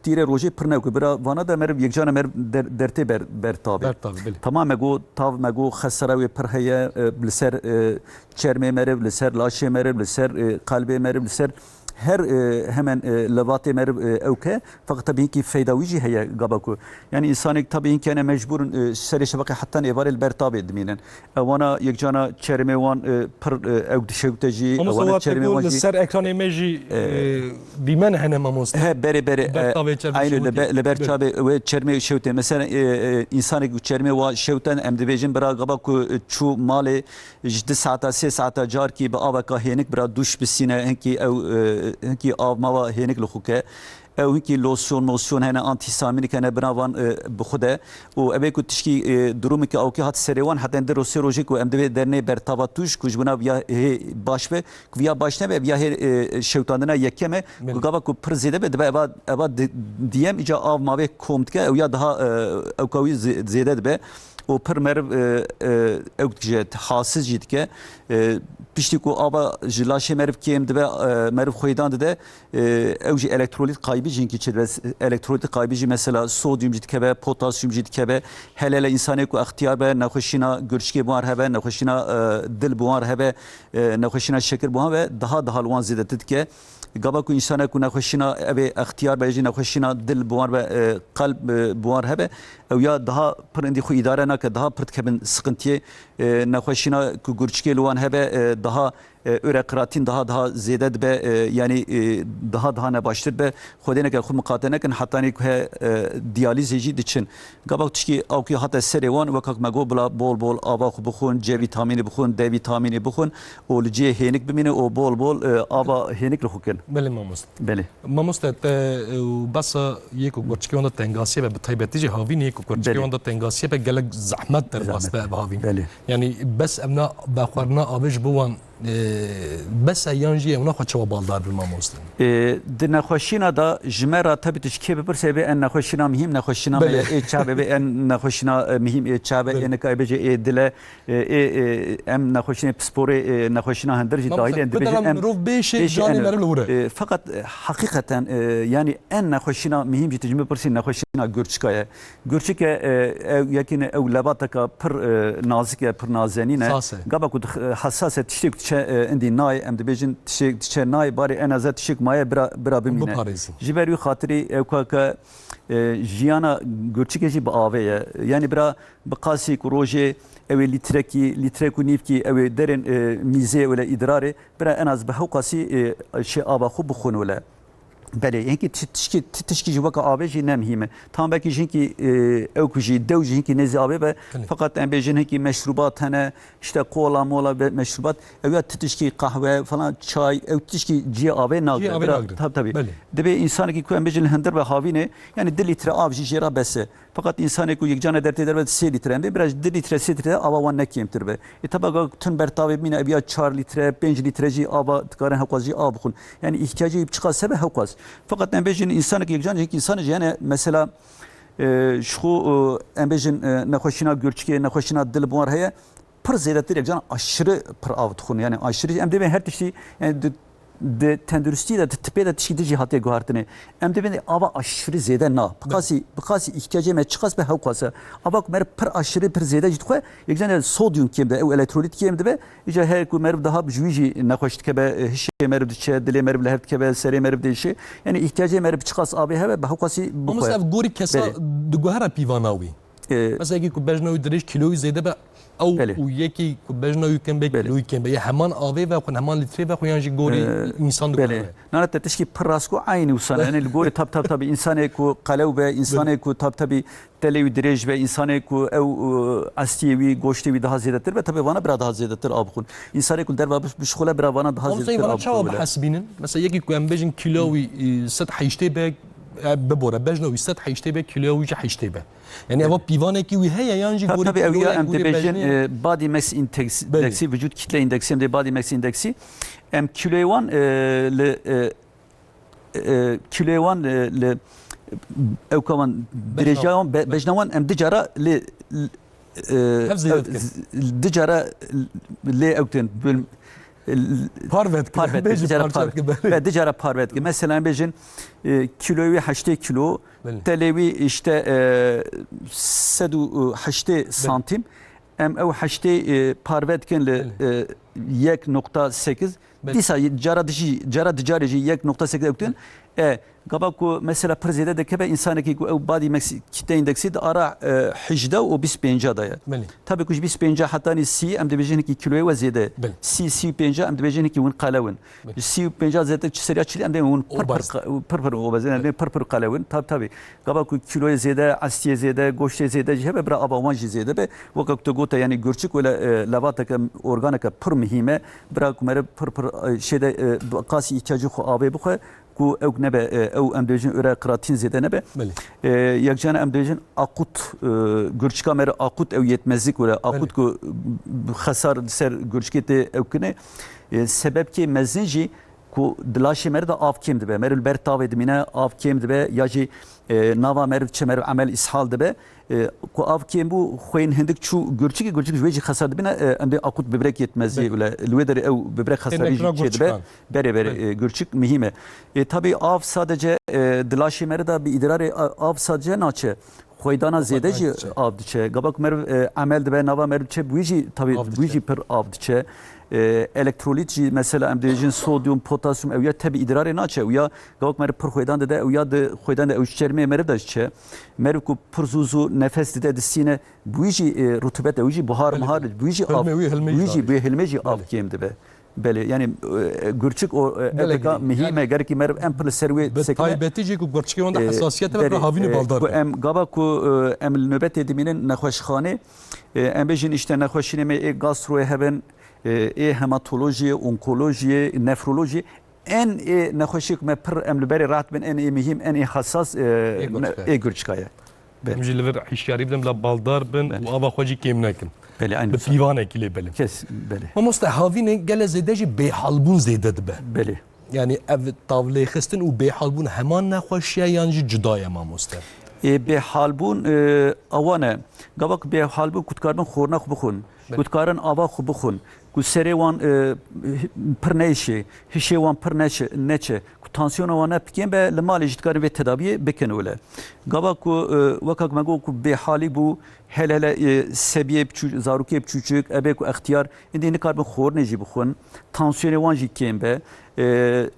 tîrê rojê pir ne ku bira vana de meriv yekcana meriv der, dertê ber, ber tavê. Ber tavê, belê. Tamam me got, tav me got, xesera wê pir heye, e, li ser, e, çermê meriv, li ser laşê meriv, li ser, e, qelbê meriv, li ser her, e, hemen, e, levatê meriv, e, ewke. Feqet tabii hinkî feyda wî jî heye gava ku. Yani insanek tabii hinkî hene mecbûr in, e, serê şevaqê hetan êvarê li ber tavê dimînin. Ewana yekcana çermê wan, e, pir, e, ew dişewte jî, Mamoste ewana wa çermê wan li jî. Ser ekranê me jî, E, e, dîmen hene mamoste. He, berê, berê, Ber e, tavê çermê aynı şewitê. li be-, li ber Ber. çavê wê çermê şewtê. Mesela, e, e, insanek ku çermê wa şewten em dibêjin bira gava ku, e, çû malê ji du saeta, sê saeta carkî bi aveka hênik bira dûş bisîne, hinkî ew, e, hinkî av mava hênik li xwe ke. Ew hinkî losyon mosyon hene, antihistamînîk hene, bina van, e, bi xwe de. Û ev ê ku tişkî, e, durumeke awkê hat serê wan, heta di rosê rojê ku em divê dernê bertava tûj, ku ji bona viya hê baş be, ku viya baş nebe, viya hê, e, şewtandina yekem e, Belê. ku gava ku pir zêde be, dibe eva, eva di-, diyem, îca av mavê kom dike, ew ya daha, e, ewka wî zê-, zêde dibe. Û pir meriv, e, e, ew dikije, hasiz jî dike. E, piştî ku ava ji laşê meriv kêm dibe, e, meriv xwêdan dide, e, ew jî elektrolît qaybî jî hinkî çêdibe. Elektrolît qaybî jî mesela sodyum jî dikeve, potasyum jî dikeve. Hele hele însanê ku extiyar be, nexweşîna gurçikê bi wan re hebe, nexweşîna, e, dil bi wan re hebe, e, nexweşîna şekir bi wan ve daha daha li wan zêdetir dike. Gava ku însanek ku nexweşîna ev ê extiyar be, jî nexweşîna dil bi wan ve, e, qelb, e, bi wan re hebe, ew ya daha pir êndî xwe îdare nake, daha pir dikevin siqintiyê. E, nexweşîna ku gurçikê li wan hebe, e, daha, e, ure qiratin daha daha zêde dibe, e, yanî, e, daha daha nebaştir be. Xwedê neke xwe miqate nekin, hetanî ku he, e, diyalîzê jî diçin. Gava tişkî awkî hate serê wan, weka ku me got bila bol bol ava xwe bixwin, C vîtamînê bixwin, D vîtamînê bixwin û li cihê hênik bimînin û bol bol, e, ava hênik li xwe kin. Belê mamoste. Belê. Mamoste, te, e, û besa yê ku kurçikê wan de tengasiye be, bi taybetî jî havînê yê ku kurçikê Belê. wan de tengasiye be, gelek zehmet derbas Zehmet. be ev havîn. Belê. Yanî bes evna vexwarina avê ji bo wan, e, bes e yan jî ewna xwe çawa baldar bin mamoste? E, di nexweşîna de ji me re tabi tu ji kê bipirse bê en nexweşîna mihîm nexweşîna me Belê. ye, ê çabe bê en nexweşîna, e, mihîm ê çabe, Belê. ê nika ê bêje ê dile, e, ê, e, em nexweşînê pisporê, e, nexweşîna hindir jî Mamoste, dahil in, dibêjin em mirov bêşê, êşî canê en, meriv li wir e. e, feqet, e, heqîqeten, e, yanî en nexweşîna mihîm jî tu ji min pirsî nexweşîna gurçika ye. Gurçike, e, ew yekîne ew lebateka pir, e, nazik e, pir nazenîn e. Sas e. Gava ku dix-, e, hesas e, tiştê ku diçe, e, indî nayê, em dibêjin tiştê diçe nayê, barê en aza tiştê ku maye bira, bira bimîne. Biparêzin. Ji ber wî xatirî ew ka ke, e, jiyana gurçikê jî bi avê ye. Yanî bira bi qasî ku rojê ew ê lîtrekî, lîtrek û nîvkî ew ê derên, e, mîzê wele îdirarê, bira en az bi hew qasî, e, şê ava xwe bixwin wele. Belê, hinkî ti-, tişkî, ti-, tişkî jî weke avê jî ne mihîm e. Tam belkî jî hinkî, e, ew ku jî dew jî hinkî nêzî avê be. Belê. Feqet em bêjin hinkî meşrûbat hene, işte kola mola ve meşrûbat. Ew ya ti tişkî qehwe falan, çay, ew tişkî cihê avê nagire. Cihê avê Bira, nagire. Tabii, tabii. Belê. Dibê însanekî ku em bêjin li hindir ve havînê, yani di lître av jî jê re bes e. Feqet însanê ku yekcane dertê derve sê lître em bê, biraz di lître, sê lître ava wan ne kêmtir be. E, teba ga tun bertavê bimîne, ev ya çar lître, pênc lître jî ava dikarin hewqas jî av bixwin. Yani îhtiyacê wî bi çiqas hebe hewqas. Feqet em bêjin însanek yekcan jî însanê jî yani mesela, e, ji xwe, e, em bêjin, e, nexweşîna gurçikê, nexweşîna dil bi wan re heye, pir zêdetir yekcan aşırı pir av dixwin. Yani aşırı, em dibên her tiştî, yani di, di tenduristî de, di tipê de tiştî din jî hatiye guhartinê. Em dibên ava aşırı zêde na. Bi qasî, bi qasî îhtiyacê me çiqas be hewqas e. Ava ku meriv pir aşırı, pir zêde jî dixwe, yekcan sodyum kêm de, ew elektrolît kêm dibe. Îca her ku meriv daha ji wî jî nexweş dikebe, hişê meriv diçe, dilê meriv li hev dikebe, serê meriv diêşe. Yani îhtiyacê meriv çiqas avê hebe, bi hewqasî bixwe. Mamoste, ev gorî kesa Belê. diguhere pîvana wî. E, Mesela yekî ku bejna wî dirêj kîloyî zêde be, ew Belê. û yekî ku bejna wî kêm be, Belê. kîloyî kêm be. Ya heman avê vexwin, heman lîtrê vexwin yan jî gorî E, însan diguhere. Belê. Nana te tişkî pir rast ku eynî wisa ne. Yani li gorî tab tab tabi însanê ku qelew be, însanê Belê. ku tab tabi telê wî dirêj be, însanê ku ew, e, estiyê wî, goştê wî daha zêdetir be, tabi vana bira daha zêdetir av bixwin. Însanê ku derva biş-, bişxule bira vana daha Mamoste, zêdetir vana av çawa bixwin. bihesibînin? Mesela yekî ku em bêjin kîloya wî, e, sed heştê be, e, bibore, bejna wî sed heştê be, kîloya wî jî heştê be. Yani eva pîvanekî wî heye yan jî Tabii, gorî tabii, ew ya kîloyê, em gorî dibêjin, bejnê? e, body mass index-, Belê. indeksî, vücut kitle indeksî, em dê body mass indeksî. Em kîloyê wan, e, li, e, e, kîloyê wan, e, li, ew ka wan, Bejna dirêja wan. wan, be-, bejna wan em du cara lê, e, Hev zêde e, dikin. z-, du cara lê ew tên, bölüm, Parve dikin. Parve dikin, Bêjin du cara parve parve. dikin, belê. Ve du cara parve dikin. Mesela em bêjin, e, kîloyê wî heştê kîlo, Belê. telê wî işte, e, sed û heştê santim. Em ew heştê, e, parve dikin li, Belê. e, yek nokta sekiz. Belê. Dîsa cara dijî, cara dicarê jî yek nokta sekiz ew dikin. E, gava ku mesela pir zêde dikeve, însanekî ku ew body mass kitle indeksî di ara, e, hejdeh û bîst pênca de ye. Belê. Tabii ku ji bîst pênca hetanî sî em dibêjin hinkî kîloyê we zêde ye. Belê. Sî, sî û pênca em dibêjin hinkî win qelew in. Belê. Ji sî û pênca zêde çi seriya çilî em dê win pir pir Obez. qe-, pir pir obez in, em dê pir pir qelew in. Tabii, tabii. Gava ku kîloyê zêde, estiyê zêde, goştê zêde jî hebe bira ava wan jî zêde be. Weke ku tu gote, yani gurçik wele, e, levateke, organeke pir muhîm e. Bira ku meriv pir pir, e, şeyde, e, bi qasî îhtiyacê xwe avê bixwe. ku ew nebe, e, ew em dibêjin öre qiratin zêde nebe. Belê. E, yek jana em dibêjin akut, e, gurçika me re akut ew yetmezlik were, akut Belê. ku, e, xesar li ser gurçikê tê ew kine. E, sebebkê mezin jî ku di laşê meriv de av kêm dibe. Meriv li ber tavê dimîne, av kêm dibe, ya jî, e, nava meriv diçe, meriv emel îshal dibe. E, ku av kêm bû, xwên hindik çû gurçikê, gurçik ji wê jî xesar dibîne, e, em dê akut bibrek yetmeziyê Belê. wile. Li wê derê ew bibrek xesarî jî çê dibe. Berê, berê, Belê. e, gurçik muhîm e. E, tabî av sadece, e, di laşê meriv de bi îdirarê a-, av sadece naçe. Xweydana zêde jî diçe. av diçe. Gava ku meriv, e, emel dibe, nava meriv diçe, bi wî jî, tabî, Av bi wî diçe. jî pir av diçe. E, elektrolît jî, mesela, em dibêjin sodyum, potasyum, ew ya tevî îdrarê naçe, ew ya gava ku meriv pir xwêdan dide, ew ya di xwêdan de ew ji çermê meriv de diçe. Meriv ku pir zû zû nefes dide, distîne, bi wî jî, e, rutubet, ew jî buhar, Belê, muhar, belê. bi wî jî av, Hilmê wî, hilmê bi wî jî jî, av bi hilmê jî av Belê. kêm dibe. Belê, yani, e, gurçik o, e, Gelek epeka girîng. muhîm e, Yani, gerek meriv em pir li ser wê bi sekine. taybetî jî ku gurçikê wan de E, hesasiyet hebe, berê, pira havînê e, baldar ku be. em, gava ku, e, em li nobetê dimînin nexweşxanê, e, em bêjin işte nexweşînê me ê gastroyê hebin, e, ê hematolojiyê, onkolojiyê, nefrolojiyê, en ê nexweşiyê ku me pir em li berê rahat bin, en ê muhîm, en ê hesas, e, Ê gurçika. ê gurçika ye. Belê. Em jî li vir hişyarî bidin, bila baldar bin Belê. û ava xwe jî kêm nekin. Belê, aynı Bi wisa. pîvanekî lê belê. Kes, belê. Mamoste, havînê gele zêde jî bêhalbûn zêde dibe. Belê. Yani ev tavlêxistin û bêhalbûn heman nexweşiye yan jî cuda ye mamoste? Ê, bêhalbûn, e, awa ne. Gava ku bêhalbûn ku dikaribin xorina xwe bixwin. Belê. Ku dikarin ava xwe bixwin. Ku serê wan, e, pir neyşê, hişê wan pir neçe, neçe. Ku tansiyona wan ne pikên be, li malê jî dikarin vê tedawiyê bikin wile. Gava ku, e, weka ku me got ku bêhalî bû, hele hele, e, sebiyê biçû-, zarokê biçûçik, ebê ku extiyar, îndî nikaribin xwarinê jî bixwin, tansiyonê wan jî kêm be, e,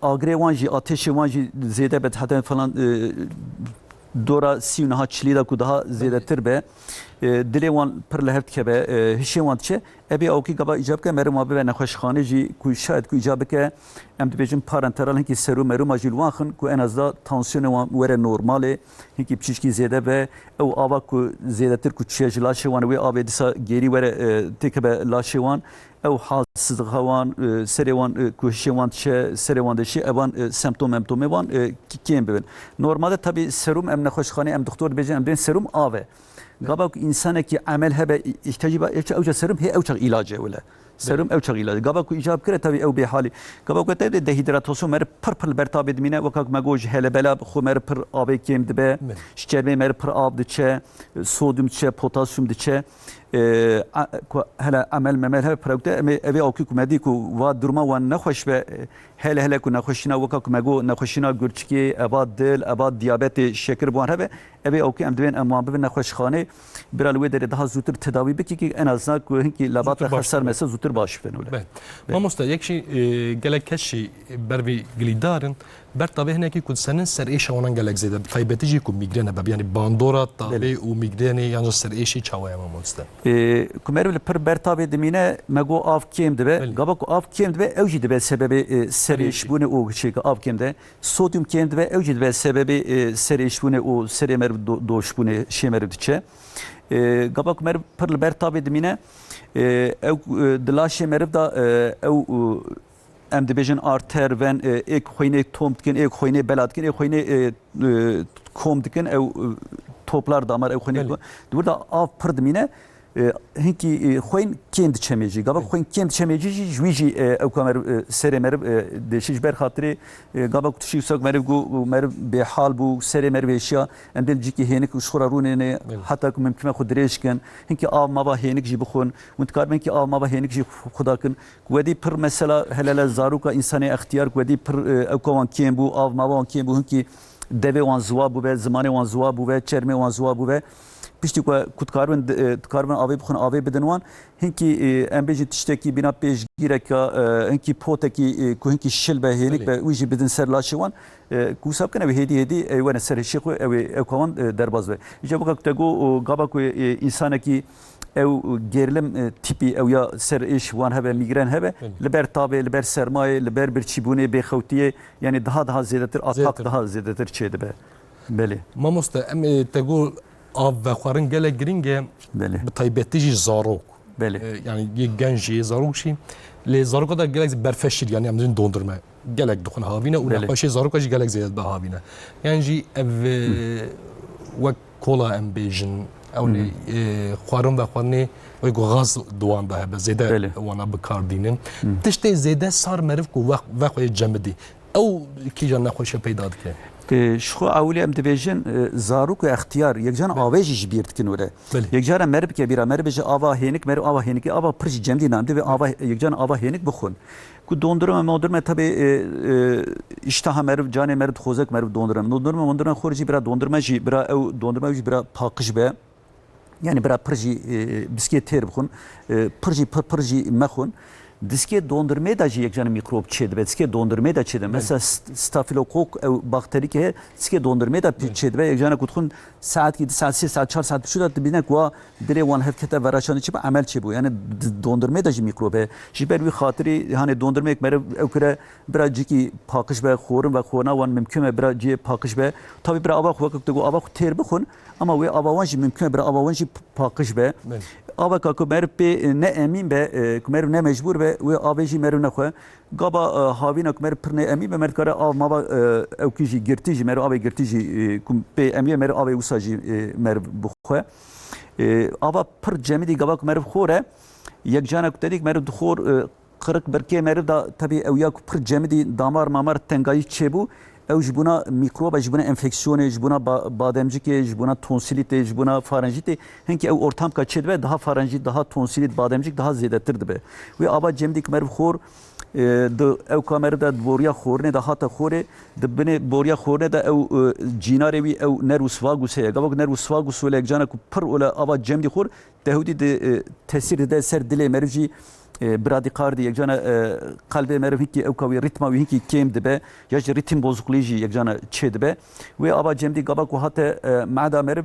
agirê wan jî, ateşê wan jî zêde be, heta falan, e, dora sî û niha çilî de ku daha zêdetir be, e, dilê wan pir li hev dikeve, e, hişê wan diçe, ebê awkî gava îcab ke meriv ma bibe nexweşxanê jî ku şayet ku îcab bike, em dibêjin parenteral hinkî serum meruma jî li wan xin ku en azda tansiyonê wan were normalê, hinkî piçîşkî zêde be, ew ava ku zêdetir ku çiye ji laşê wan wê avê dîsa gêrî were, e, têkeve laşê wan, ew halsizlixa wan, e, serê wan, e, ku hişê wan diçe, serê wan deşî, evan, e, semptom memtomê wan, e, ki-, kêm bibin. Normalde tabî serum em nexweşxanê, em doktor dibêjin, em dibên serum av e. Gava ku însanekî emel hebe, î-, îhtiyacî ba, ewça, ewça serum hê ewça îlac e wile. Serum ewça îlac e. Gava ku îcab kire tabî ew bêhalî. Gava ku te de dehidratasyon meriv pir pir li ber tavê dimîne, weka ku me got ji helebela xwe meriv pir avê kêm dibe, Belê. ji çermê meriv pir av diçe, sodyum diçe, potasyum diçe. E, a, ku hele emel memel hebe pirawte, em ê, evê awkî ku me dî ku va duruma wan nexweş be, e, hele hele ku nexweşîna weka ku me got, nexweşîna gurçikê, eva dil, eva diyabetê, şekir bi wan hebe, evê awkî em divên em wan bibin nexweşxanê, bira li wê derê daha zûtir tedawî bikî ki en azından ku hinkî lebata Zûtir baş xesar bibe. mese zûtir baş bibin wile. Be. Be. Mamoste, yek jî, e, gelek kes jî ber vê gilîdar in. Ber tavê hinekî ku disenin ser êşa wanan gelek zêde, bi taybetî jî ku mîgren hebe, yanî bandora tavê Belê. û mîgrenê yan jî ser êşê çawa ye mamoste? Ê, ku meriv li pir ber tavê dimîne, me got av kêm dibe. Belê. Gava ku av kêm dibe, ew jî dibe sebebê, e, serê Belê. êşbûnê û çêke av kêm de. Sodyum kêm dibe, ew jî dibe sebebê, e, serê êşbûnê û serê meriv do-, doşbûnê, şê meriv diçe. E, gava ku meriv pir li ber tavê dimîne, e, ew, e, di laşê meriv de, e, ew, e, em dibêjin arter, ven, e, êk xwînê tom dikin, êk xwînê bela dikin, êk xwînê, e, e, kom dikin, ew, e, toplar damar, ew xwînê Belê. di wir de av pir dimîne, e, hinkî, e, xwîn kêm diçe mêjî. Gava Belê. xwîn kêm diçe mêjî jî, ji wî jî, e, ew ka meriv, e, serê meriv, e, deşî ji ber xatirê, e, gava ku tişî wisa ku meriv got, meriv bêhal bû, serê meriv êşiya, em dê li cîkî hênik ji xwe re rûnêne, Belê. heta ku mimkun e xwe dirêj kin. Hinkî av mava hênik jî bixwin. Hûn dikaribin hinkî av mava hênik jî xwe da kin. Ku wedî pir mesela hele hele zaroka însanê extiyar ku wedî pir, e, ewka wan kêm bû, av mava wan kêm bû, hinkî devê wan ziwa bûbe, zimanê wan ziwa bûbe, çermê wan ziwa bûbe. Piştî ku, ku dikaribin, e, dikaribin avê bixwin, avê bidin wan. Hinkî, e, em bêjin tiştekî bîna pêşgîreka, e, hinkî potekî, e, ku hinkî şil be, hênik Belê. be, wî jî bidin ser laşê wan. E, ku wisa bikin, ew ê hêdî hêdî, e, wene ser hişê xwe, ew ê, ewka wan, e, derbas be. Îca weka ku te got, o, gava ku, e, însanekî ew gerilim, e, tîpî ew ya ser êş wan hebe, mîgren hebe, Belê. li ber tavê, li ber sermayê, li ber birçîbûnê, bêxewtiyê, yanî daha daha zêdetir, atak Zêdetir. daha zêdetir çêdibe. Belê. Mamoste, em, e, te got av vexwarin gelek girîng e, Belê. bi taybetî jî zarok. Belê. E, yanî yê genc jî, yê zarok jî. Lê zaroka da gelek berfeşîr, yanî em dibin dondurme. gelek dixwin havîne û Belê. nexweşiyê zaroka jî gelek zêde dibe havîne. Yan jî ev, e, wek kola em bêjin, ew Hı hı. nê, e, xwarin vexwarinê, wek ku gaz di wan de hebe, zêde Belê. wana bi kar dînin. Hı. Tiştê zêde sar meriv ku vex-, vexweyê cemidî, ew kîjan nexweşiya peyda dike? E, ji xwe ewilî em dibêjin, e, zarok û extiyar, yekcan Belê. avê jî ji bîr dikin were. Belê. Yekcara meriv bike bîra, meriv bêje ava hênik, meriv ava hênikê, ava pir jî cemidî nan, divê ava, yekcan ava hênik bixwin. Ku dondurma, mondurma tabi, e, e, îştaha meriv, canê meriv dixwaze ku meriv dondurma. Dondurma, mondurma xwir jî bira dondurma jî bira ew dondurma jî bira paqij be. Yani bira pir jî, e, biskê têr bixwin. E, pir jî pir, pir jî mexwin. Diskê dondurmê de jî yekcan mikrop çêdibe. Diskê dondurmê de çêdibe. Belê. Mesela st-, stafilokok ew bakterî ke diskê dondurmê de Belê. çêdibe. Yekcana ku dixwin saetkî, di saet, sê saet, çar saet pişû de dibîne ku wa dilê wan hevkete veraşanî çi bi emel çêbû. Yani di-, dondurmê de jî mikrop heye. Ji ber wî xatirî, hani dondurmeyek meriv ew kire bira cîkî paqij be, xorin ve xorina wan mimkun be bira ciyê paqij be. Tabi bira ava xwe wekek te got, ava xwe têr bixwin, ama wê ava wan jî mimkun be bira ava wan jî p-, paqij be. Belê. Aveka ku meriv pê, e, ne emîn be, e, ku meriv ne mecbûr be, wê avê jî meriv nexwe. Gaba, e, havîna ku meriv pir ne emîn be, meriv dikare av mava, e, ewkî jî girtî jî, meriv avê girtî jî, e, ku pê emî ye, meriv avê wisa jî, e, meriv bixwe. E, ava pir cemidî gava ku meriv xor e, yekcana ku te dî ku meriv dixor, e, qirq birkê meriv da, tebî ew ya ku pir cemidî damar mamar tengayî çêbû, ew ji bona mîkroba, ji bona enfeksiyonê, ji bona ba-, bademcikê, ji bona tonsîlîtê, ji bona farenjîtê, hinkî ew ortamka çêdibe, daha farenjît, daha tonsîlît, bademcik daha zêdetir dibe. Wê ava cemidî ku meriv xor, e, di ewka meriv de di boriya xorinê de hate xorê, di binê boriya xorinê de ew, e, cînarê wî ew nervus vagus heye. Gava ku nervus vagus wele yekcana ku pir wele ava cemidî xor, tehûdî di, e, tesîr dide ser dilê meriv jî, e, bradîkardî, yekcana, e, qelbê meriv hinkî ewka wî, rîtma wî hinkî kêm dibe, ya jî rîtim bozukluğu jî yekcana çêdibe. Wê ava cemdî gava ku hate, e, meda meriv,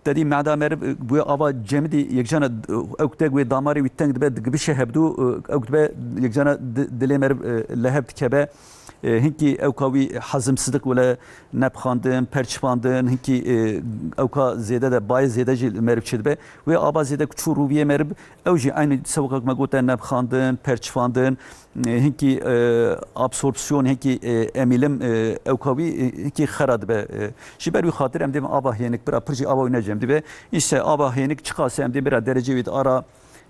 te dî meda meriv, e, wê ava cemdî yekcana, e, ewk te wê damarê wî teng dibe, digibişe hevdû, e, ewk dibe yekcana di-, dilê meriv, e, lehev dikeve. E, hinkî ewka wî hezimsizlik wile nepxandin, perçivandin, hinkî, e, ewka zêde de, bayê zêde jî li meriv çêdibe. Wê ava zêde ku çû rûviyê meriv, ew jî eynî sewqek me gote nepxandin, perçivandin, e, hinkî, e, absorpsiyon, hinkî, e, emîlim, e, ewka wî, e, hinkî xera dibe. E, ji ber wî xatir em dê ava hênik bira pir jî ava wî ne cem dibe. Îşte ava hênik çiqas e em dê bira derecê wî di ara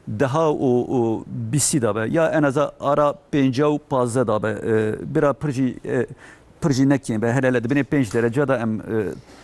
deha û, û bîstî de be, ya en aza ara pênca û pazdeh de be, e, bira pir jî, e, pir jî ne kêm be. Hele hele di binê pênc derece de em, e,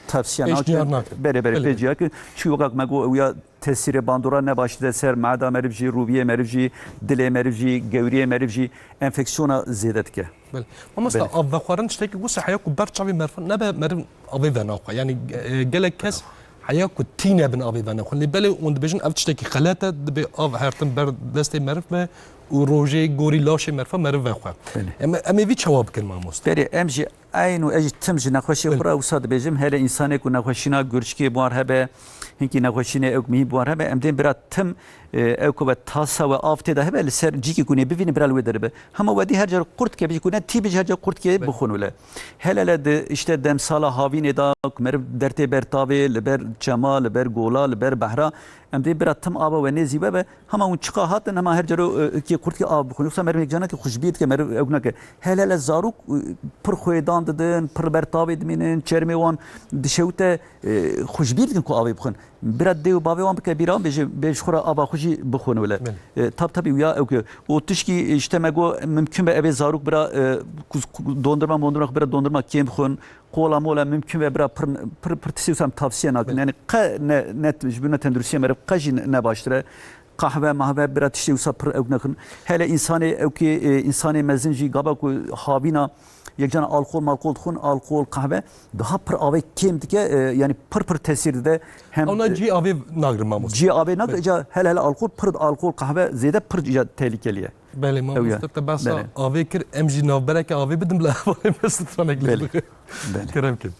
tavsiye Pênc nakin. diyar nakin. Belê, belê, Belê. pênc diyar nakin. Çi wekak me got, ew ya tesîrê bandora ne baş dide ser meda meriv jî, rûviyê meriv jî, dilê meriv jî, gewriyê meriv jî enfeksiyona zêde dike. Belê. Mamosta, Belê. av vexwarin tiştekî wisa heya ku ber çavê meriv nebe, meriv avê venaxwe. Yani, e, gelek kes heya ku tîne bin avê venaxwe. Lê belê hûn dibêjin ev tiştekî xelet e, dibê av her tim ber destê meriv be û rojê gorî laşê meriva meriv vexwe. Belê. Em, em ê vî çawa bikin mamosta? Berê, em jî eyn û ez jî tim ji nexweşê Belê. xwe re wisa dibêjim, hele însanê ku nexweşîna gurçikê bi wan hebe, hinkî nexweşînê ew mihî bi wan hebe, em dê bira tim E, ew ku ve tasa we av tê de hebe, li ser cîkî ku nê bivîne bira li wê deribe. Hema wedî her car qurt ke bijî ku ne tî bijî her car qurt ke Belê. bixwin wile. Hele hele di işte demsala havînê de ku meriv dertê ber tavê, li ber çema, li ber gola, li ber behra, em dê bira tim ava we nêzî we be. Hema hûn çiqa hatin, hema her caro, e, kê qurt ke av bixwin. Yoksa meriv yek canekê xwe ji bîr dike, meriv ew nake. Hele hele zarok, e, pir xwêdan didin, pir ber tavê dimînin, çermê wan dişewite, e, xwe ji bîr dikin ku avê bixwin. Bira dê û bavê wan bike bîra wan, bêje, bê ji xwe re ava xwe jî bixwin wile. Belê. E, tab tabî wiya ew ke. Û tişkî, e, ji te me got, mimkun be evê zarok bira, e, ku, ku dondurma mondurma xwe bira dondurma kêm bixwin. Kola mola mimkun be bira pir, pir, pir tiştê wisa em tavsiye nakin. Belê. Yani qe ne, ne, ji bo ne tenduristiya meriv qe jî ne, ne baştir e. Qehve mahve bira tiştê wisa pir ew nekin. Hele însanê ew ke, e, însanê mezin jî gava ku havîna Yekcan alkol malkol dixwin, alkol, qehve daha pir avê kêm dike, e, yani pir pir tesîr dide. Hem, Ona e, cihê avê nagrin mamoste. Cihê avê nagrin, Belê. Îca hele hele alkol pir, alkol, qehve zêde pir îca tehlikeli ye. Belê Ew ya. mamoste, te behsa Belê. avê kir, em jî navbereke avê bidin bila avê me stranek lê Belê. bixwe. Belê. Kerem kin.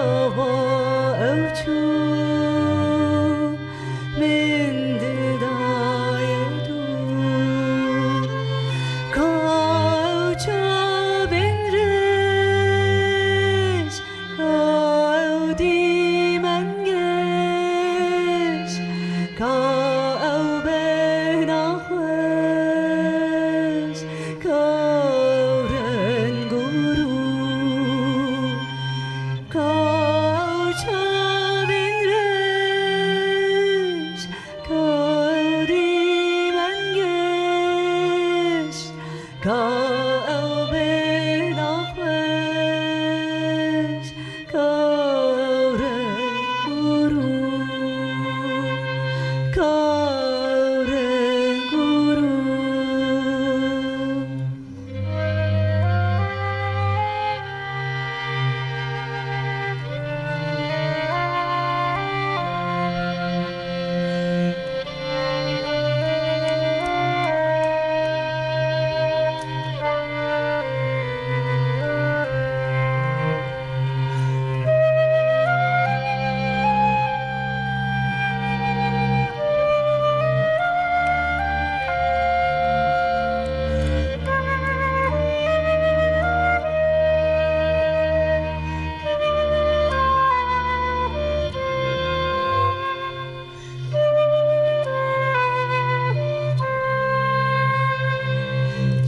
Ava ew çû min didayê dû, ka ew çavên reş, ka ew dîmen geş, ka ew bêhna xweş, ka ew reng û rû. Ka ew çavên reş, ka ew dîmen geş, ka ew bêhna xweş, ka ew reng û rû, ka ew reng û rû.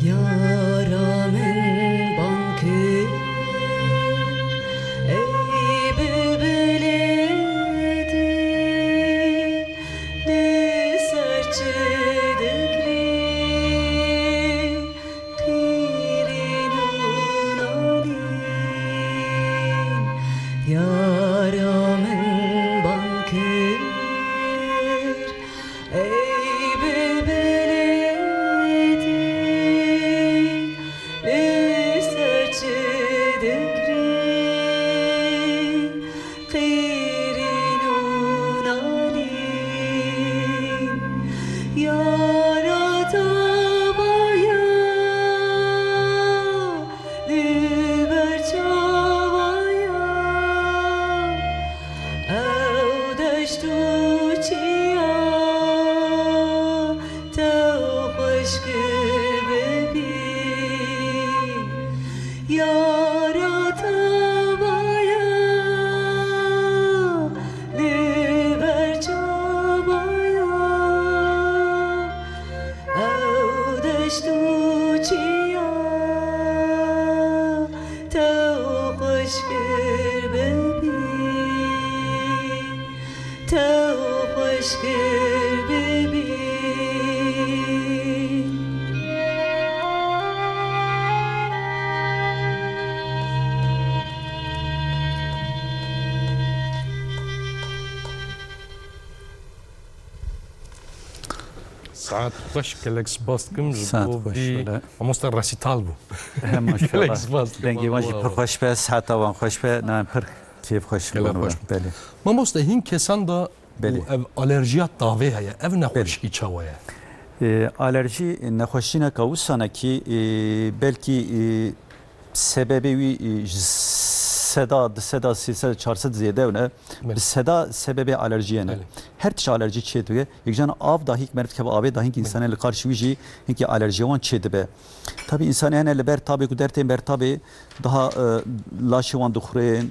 Yara min bang kir, ey bilbilê din, li ser çi digrî, qîrîn û nalîn. Yara min bang kir, ey bilbilê din, li ser çi digrî, qîrîn û nalîn. Yara te vaya, li ber çavaya, ew deşt û çiya, tew xweşkir bibî. Yara te vaya, li ber çavaya, ew deşt û çiya, tew xweşkir bibî, tew xweşkir bibî. Saet xweş, gelek spas dikim ji Saet bo xweş, vî wele. Mamoste resîtal bû. He, maşallah. Gelek spas dikim, Dengê wan jî Allah pir Allah. Xweş be, saeta wan xweş be, ne pir kêf xweş Gelek bûn xweş we. Bû. Belê. Mamoste, hîn kesan da Belê. Û ev alerjiya tavê heye, ev nexweşikî Belê. Çawa ye? E, alerjî nexweşîneka wisanekî, e, belkî, e, sebebê wî, e, ji seda, di seda, sê sed, çar sed zêde ne. Belê. Bi seda sebebê alerjiyê ne. Belê. Her tişt alerjî çê dike. Yek can av dahîk meriv dikeve avê dahîk Belê. Însanê li qarşî wî jî hinkî alerjiya wan çê dibe. Tabî însanê hene li ber tabê ku dertên ber tabê daha, e, laşê wan dixurên,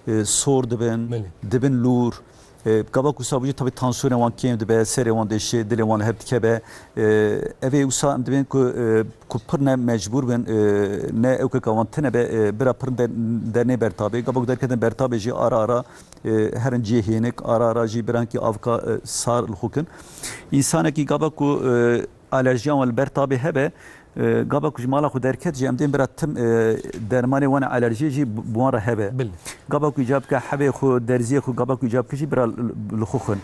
e, sor dibin, Belê. Dibin lûr. E, gava ku wisa bû jî tabî tansiyonê wan kêm dibe, serê wan dêşê, dilê wan li hev dikeve. E, ev ê wisa em dibên ku, e, ku pir ne mecbûr bin, e, ne ewkeka wan tine be, e, bira pir der-, dernê bertabê. Gava ku derketin bertabê jî ara ara, e, herin cihê hênik, ara ara jî birankî avka, e, sar li xwe kin. Însanekî gava ku, e, alerjiya wan li ber tabê hebe, e, gava ku ji mala xwe derket jî em dên bira tim, e, dermanê wan alerjiyê jî bi, bi wan re hebe. Bil. Gava ku îcab bike hebê xwe, derziyê xwe, gava ku îcab bike jî bira li, li xwe xwin.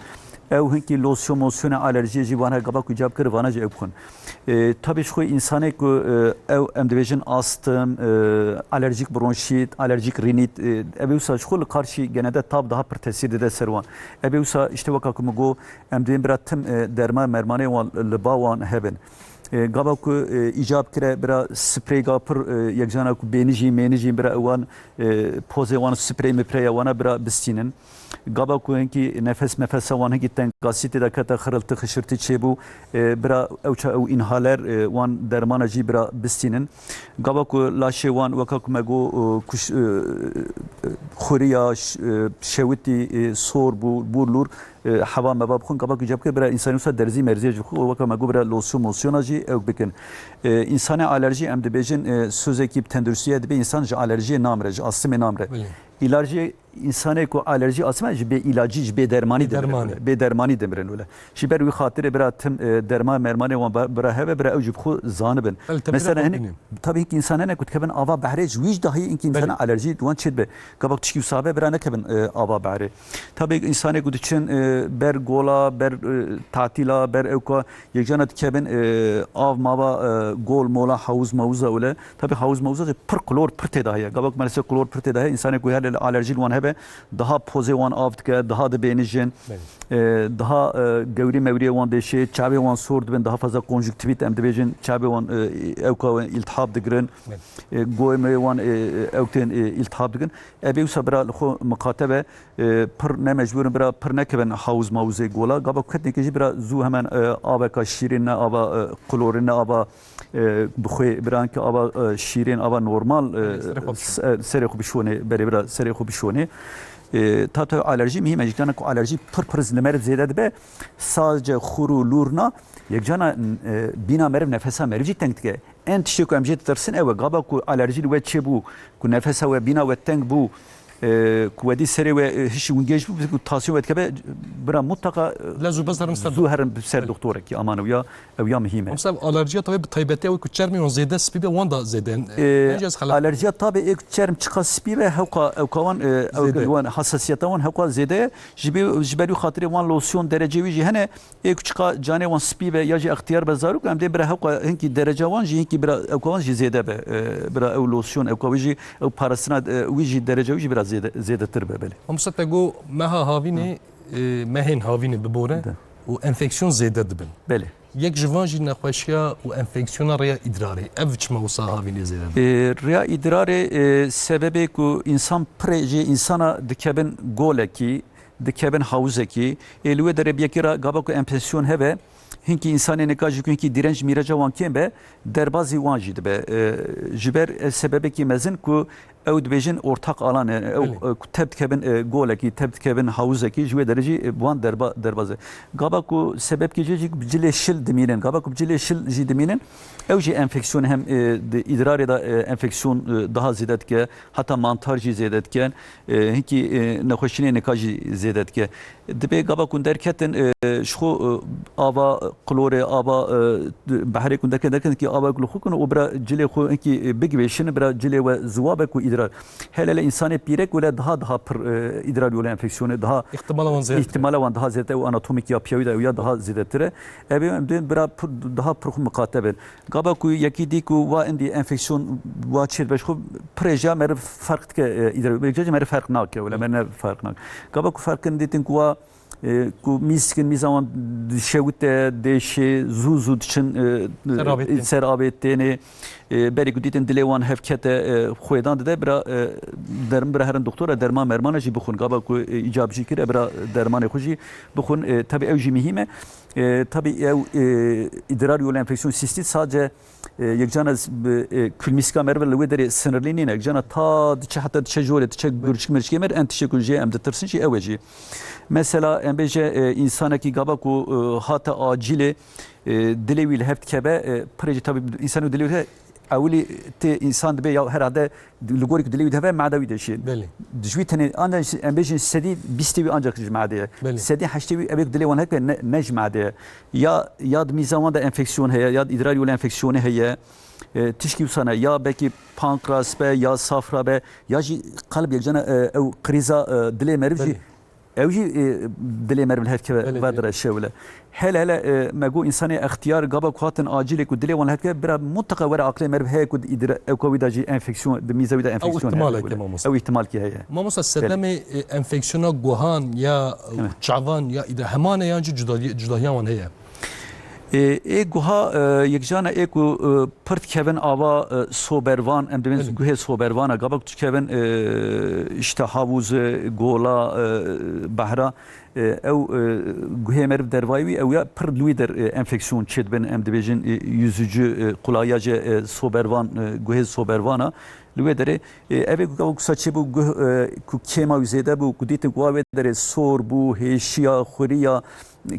Ew hinkî losyon mosyonê alerjiyê jî wan hebe, gava ku îcab kir vana jî ew bixwin. E, tabî ji xwe însanê ku, e, ew em dibêjin astim, e, alerjik bronşît, alerjik rînît, e, ev ê wisa ji xwe li qarşî genede tab daha pir tesîr dide ser wan. Ev ê wisa işte weka ku min got, em dibên bira tim, e, derman mermanê wan li ba wan hebin. E, gava ku, e, îcab kire bira spreyga pir, e, yekcana ku bênijî, mênijî bira wan, e, pozê wan sprey mipreya wana bira bistînin. Gava ku hinkî nefes mefesa wan hinkî tengasî tê de kete, xirıltı, xişirtî çêbû, e, bira ew ça ew inhaler, e, wan dermana jî bira bistînin. Gava ku laşê wan weka ku me got, e, kuş-, e, xuriya, ş-, e, şewitî, e, sor bû, bûr lûr, e, heva meva bixwin, gava ku cem kir, bira însanî wisa derzî merzî jî bixwe, weka me got, bira losyon mosyona jî ew bikin. E, însanê alerjî, em dibêjin, e, sozekî bi tenduristiye dibe, însan ji alerjiyê namire, ji astimê namire. Belê. Îlacê însanê ku alerjî astime ji bê îlacî, ji bê dermanî Bê dimirin dermanî. wele. Bê dermanî dimirin wele. Ji ber wî xatirê bira tim, e, derman mermanê wan ba-, bira heve, bira ew jî bi xwe zanibin. Belê, tepîra Mesela xwe hene, bînin. Tabî hinkî însan hene ku dikevin ava behrê, ji wî jî dahî hinkî însan Belê. hene alerjî di wan çê dibe. Gava tişkî wisa be bira nekevin, e, ava behrê. Tabî însanê ku diçin, e, ber gola, ber, e, tatîla, ber ewka, yekcana dikevin, e, av mava, e, gol mola, hawuz mawuza wile. Tabî hawuz mawuza jî pir klor pir tê de heye. Gava ku merse klor pir tê de heye, însanê ku her alerjî li wan hebe, daha pozê wan av dike, daha dibênijin. Belê. E, daha, e, gewrî mewriyê wan dêşê, çavê wan sor dibin, daha fazla konjuktivît em dibêjin, çavê wan, e, ewka wan îltihab digirin. Belê. E, goyê meyê wan, e, e, ew tên, e, îltihab digirin. Ebê wisa bira li xwe miqate be, e, pir ne mecbûr in bira pir nekevin hawuz mawuzê gola. Gava ku ketinê jî bira zû hemen, e, aveka şîrîn ne, ava, e, klorîn ne, ava, e, bi xwe bira hinkî ava, e, şîrîn, ava normal, e, Serê xwe bişonê. se-, serê xwe bişonê, berê bira serê xwe bişonê. E, ta tu alerjî mihîm e, ji kana ku alerjî pir pir li meriv zêde dibe, sadece xur û lûr na, yekcana, e, bîna meriv, nefesa meriv jî teng dike. En tiştê ku em jê ditirsin ew e, gava ku alerjî li we çêbû, ku nefesa we, bîna we teng bû, e, ku wedî serê we, e, hişî wingêj bû, ku tansiyona we dikeve, bira mutlaka, e, Lez û bez herin ser zû herin ser Belê. doktorekî, aman ew ya, ew ya mihîm e. Mesela alerjiya tabî bi taybetî ew ku çermê wan zêde spî be, wan da zêde in. E, E, bence ez xelat. alerjiya tabî ê ku çerm çiqa spî be, hewqa, ewka wan, e, ew Zêde. wan, hassasiyeta wan hewqa zêde ye. Ji bê-, ji ber wî xatirê wan losyon derecê wî jî hene, Ê ku çiqa canê wan spî be ya jî extiyar be zarok, em dê bira hewqa hinkî dereca wan jî, hinkî bira ewka wan jî zêde be. E, bira ew losyon, ewka wî jî, ew parastina, e, wî jî, dereca wî jî bira zêde, zêdetir be, belê. Mamoste, te got meha havînê, Hı. e, mehên havînê bibore De. û enfeksiyon zêde dibin. Belê. Yek ji van jî nexweşiya û enfeksiyona rêya îdrarê. Ev çima wisa havînê zêde dibin? E, rêya îdrarê, e, sebebê ku însan pirê jê, însana dikevin golekî, dikevin hawizekî, ê li wê derê bi yekê re gava ku enfeksiyon hebe, hinkî însanê nika jî ku hinkî dîrenc mîreca wan kêm be, derbazî wan jî dibe. E, ji ber, e, sebebekî mezin ku ew dibêjin ortak alan, e, ew, Belê. e, ku tev dikevin, e, golekî, tev dikevin hawizekî, ji wê derê jî, e, wan derba-, derbaz e. Gava ku sebebkî jê jî bi cilê şil dimînin. Gava ku bi cilê şil jî dimînin, ew jî enfeksiyon hem, e, di îdrarê de, e, enfeksiyon, e, daha zêde dike, heta mantar jî zêde dike. E, hinkî, e, nexweşînê nika jî zêde dike. Dibê gava ku derketin, e, ji xwe, e, ava qilorê, ava, e, behrê ku derketin, derketin ki ava ku li xwe kin û bira cilê xwe hinkî, e, bigivêşin, bira cilê we ziwa be ku îdrar. Hele hele însanê pîrek wele daha, daha pir, e, îdrar yolê enfeksiyonê daha Îhtimala wan zêdetir e. îhtimala wan daha zêde û anatomîk ya piyawî de ew ya daha zêdetir e. Ev ê em dê bira pir, daha pir xwe miqate bin. Gava ku yekî dî ku wa indî enfeksiyon wa çêdibe ji xwe, pirêja meriv ferq dike, e, îdare, yekca jî meriv ferq nake, wele me ne ferq nake. Gava ku ferq kin dîtin ku wa, e, ku mîz dikin, mîza wan dişewite, dêşê, zû zû diçin, e, Ser avê tên. ser avê tênê, e, berî ku dîtin dilê wan hevkete, e, xwêdan dide, bira, e, derm bira herin doktora, derman mermana jî bixwin. Gava ku, e, îcab jî kire, bira dermanê xwe jî bixwin. E, tabi ew jî mihîm e. E, tabi ew, e, îdrar yolu enfeksiyon sîstî sadece, e, yekcana z-, bi, e, külmîsika meriv li wê derê sinirlî nîne. Yekcana ta diçe, heta diçe jorê, diçe gurçik mirçikê mer, en tiştê ku jê em ditirsin jî ew e jî. Mesela em bêje, e, însanekî gava ku, e, hate acîlê, e, dilê wî li hev dikeve, e, pirê jî tabi însanê dilê wî Ewilî tê însan dibê ya herhalde li gorî ku dilê wî diheve mada wî deşê. Belê. Ji wî tenê ancak em bêjin sedî bîstê wî ancak ji madê ye. Belê. Sedî heştê wî ew ê ku dilê wan heke ne, ne ji madê ye. Ya, ya di mîza wan de enfeksiyon heye, ya di îdrar yolu enfeksiyonê heye. E, tişkî wisa ne. Ya belkî pankras be, ya safra be, ya jî qelb yekcana, e, ew krîza, e, dilê meriv jî Belê. Ew jî, e, dilê meriv li hev keve Belê, belê. vedire şewile. Hele hele, e, me got însanê extiyar gava ku hatin acîlê ku dilê wan li hev keve bira mutlaka were aqilê meriv heye ku di îdire-, ewka wî de jî enfeksiyon, di mîza wî de Ew enfeksiyon ihtimal heye heke wile. mamoste. Ew ihtimalkî heye. Mamoste, Belê. sedemê, e, enfeksiyona guhan ya, e, Evet. çavan ya îdire hemane yan jî cudahiya-, cudahiya wan heye? Ê, ê guha, e, yekcana ê ku, e, pir dikevin ava, e, sobervan, em dibên Belê. guhê sobervana, gava ku dikevin, e, işte havûze, gola, e, behra, e, ew, e, guhê meriv dervayî wî, ew ya pir li wî der, e, enfeksiyon çêdibin, em dibêjin, e, yüzücü, e, qulayiya jê, e, sobervan, e, guhê sobervana. Li wê derê, e, ev ê ku gava ku saçê bû, guh, e, ku kêma wî zêde bû, ku dîtin ku wa wê derê sor bû, hêşiya, xuriya,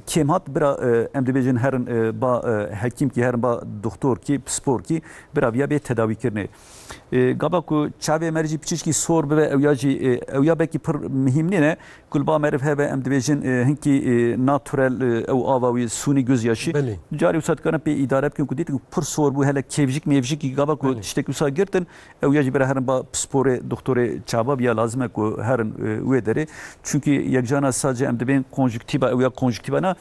kêm hat, bira, e, em dibêjin herin, e, ba, e, hekîmkî, herin ba doktorkî, pisporkî, bira viya bê tedawîkirinê. E, gava ku çavê me jî piçişkî sor bibe, ew ya jî, e, ew ya belkî pir mihîm nîne, ku li ba meriv hebe, em dibêjin, e, hinkî, e, naturel, e, ew ava wî sûnî gözyaşî. Belê. Carê wisa dikarin pê îdare bikin ku dîtin ku pir sor bû, hele kêvjik mêvjikî gava ku Belê. tiştek wisa girtin, ew ya jî bira herin ba pisporê, doktorê çava biya lazim e ku herin, e, wê derê. Çunkî yekcana sadece em dibên konjuktiva, ew ya konjuktiva na,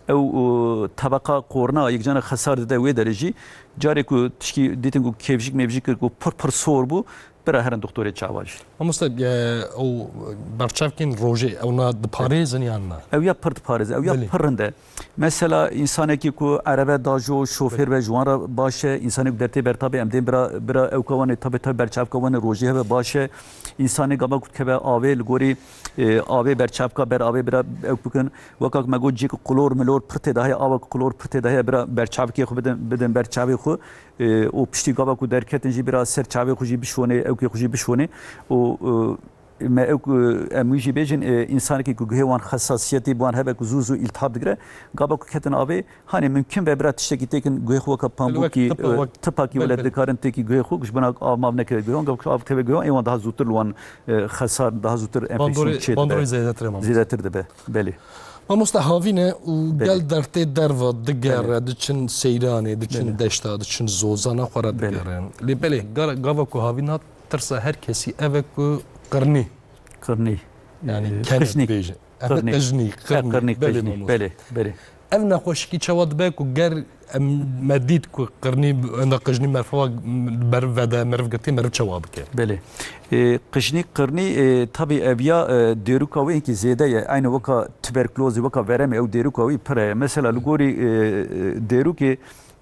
ew, e, tebeqa korna, yekcana xesar dide wê derê jî. Carê ku tişkî dîtin ku kêvjik mêvjik kir ku pir pir sor bû, bira herin doktorê çava jî. Mamoste, e, ew berçavkên rojê, ew na diparêzin yan na? Ew ya pir diparêze, ew ya Belê. pir rind e. Mesela, însanekî ku erebe dajo, şofêr be, ji wan re baş e, însanê ku dertê bertabê, em dên bira, bira ew ka wan ê, tabi, tabi berçavka wan ê rojê hebe baş e. Însanê gava ku dikeve avê, li gorî, e, avê berçavka ber avê bira ew bikin. Weka ku me got cî ku qulor milor pir tê de heye, ava ku qulor pir tê de heye, bira berçavkê xwe bidin, bidin ber çavê xwe. E, û piştî gava ku derketin jî bira ser çavê xwe jî bişonê, ewkê xwe jî bişonê. Û, e, Me ew ku em wî jî bêjin, e, însanekî ku guhê wan xesasiyetê bi wan hebe ku zû zû îltihab digire, gava ku ketin avê, hanê mimkun be bira tiştekî têkin guhê xwe weka pambûkî, tipa, e, wek, tipakî belê, wele belê. dikarin têkî guhê xwe, ku ji bona av mav nekeve guhê wan, gava ku av keve guhê wan, ê wan daha zûtir li wan, e, xesar, daha zûtir enfeksiyon çê dibe. Bandorê zêdetir e, mamoste. Zêdetir dibe, belê. Mamoste, havîn e û Belê. gel dertê derva digere, Belê. diçin seyranê, diçin Belê. deşta, diçin zozana xwe re Belê. digerin. Lê belê, gara-, gava ku havîn hat, tirsa her kesî ev e ku qirnî. Qirnî. Yani Ee, kenet qijnîk. bêje. Ev Qirnîk. qijnî, E, qirnî, qirnîk, belê qijnîk, mamoste. belê, belê. Ev nexweşikî çawa dibe ku ger em me dît ku qirnî, enda qijnî merfewa ber vede, meriv girtî, meriv çawa bike? Belê. Ee, qijnîk, qirnî, e, tabi ev ya, e, dêrûka wê hinkî zêde ye. Aynı weka tuberkulozî, weka veremê ew dêrûka wî pir e. Mesela li gorî, e, e, dêrûkê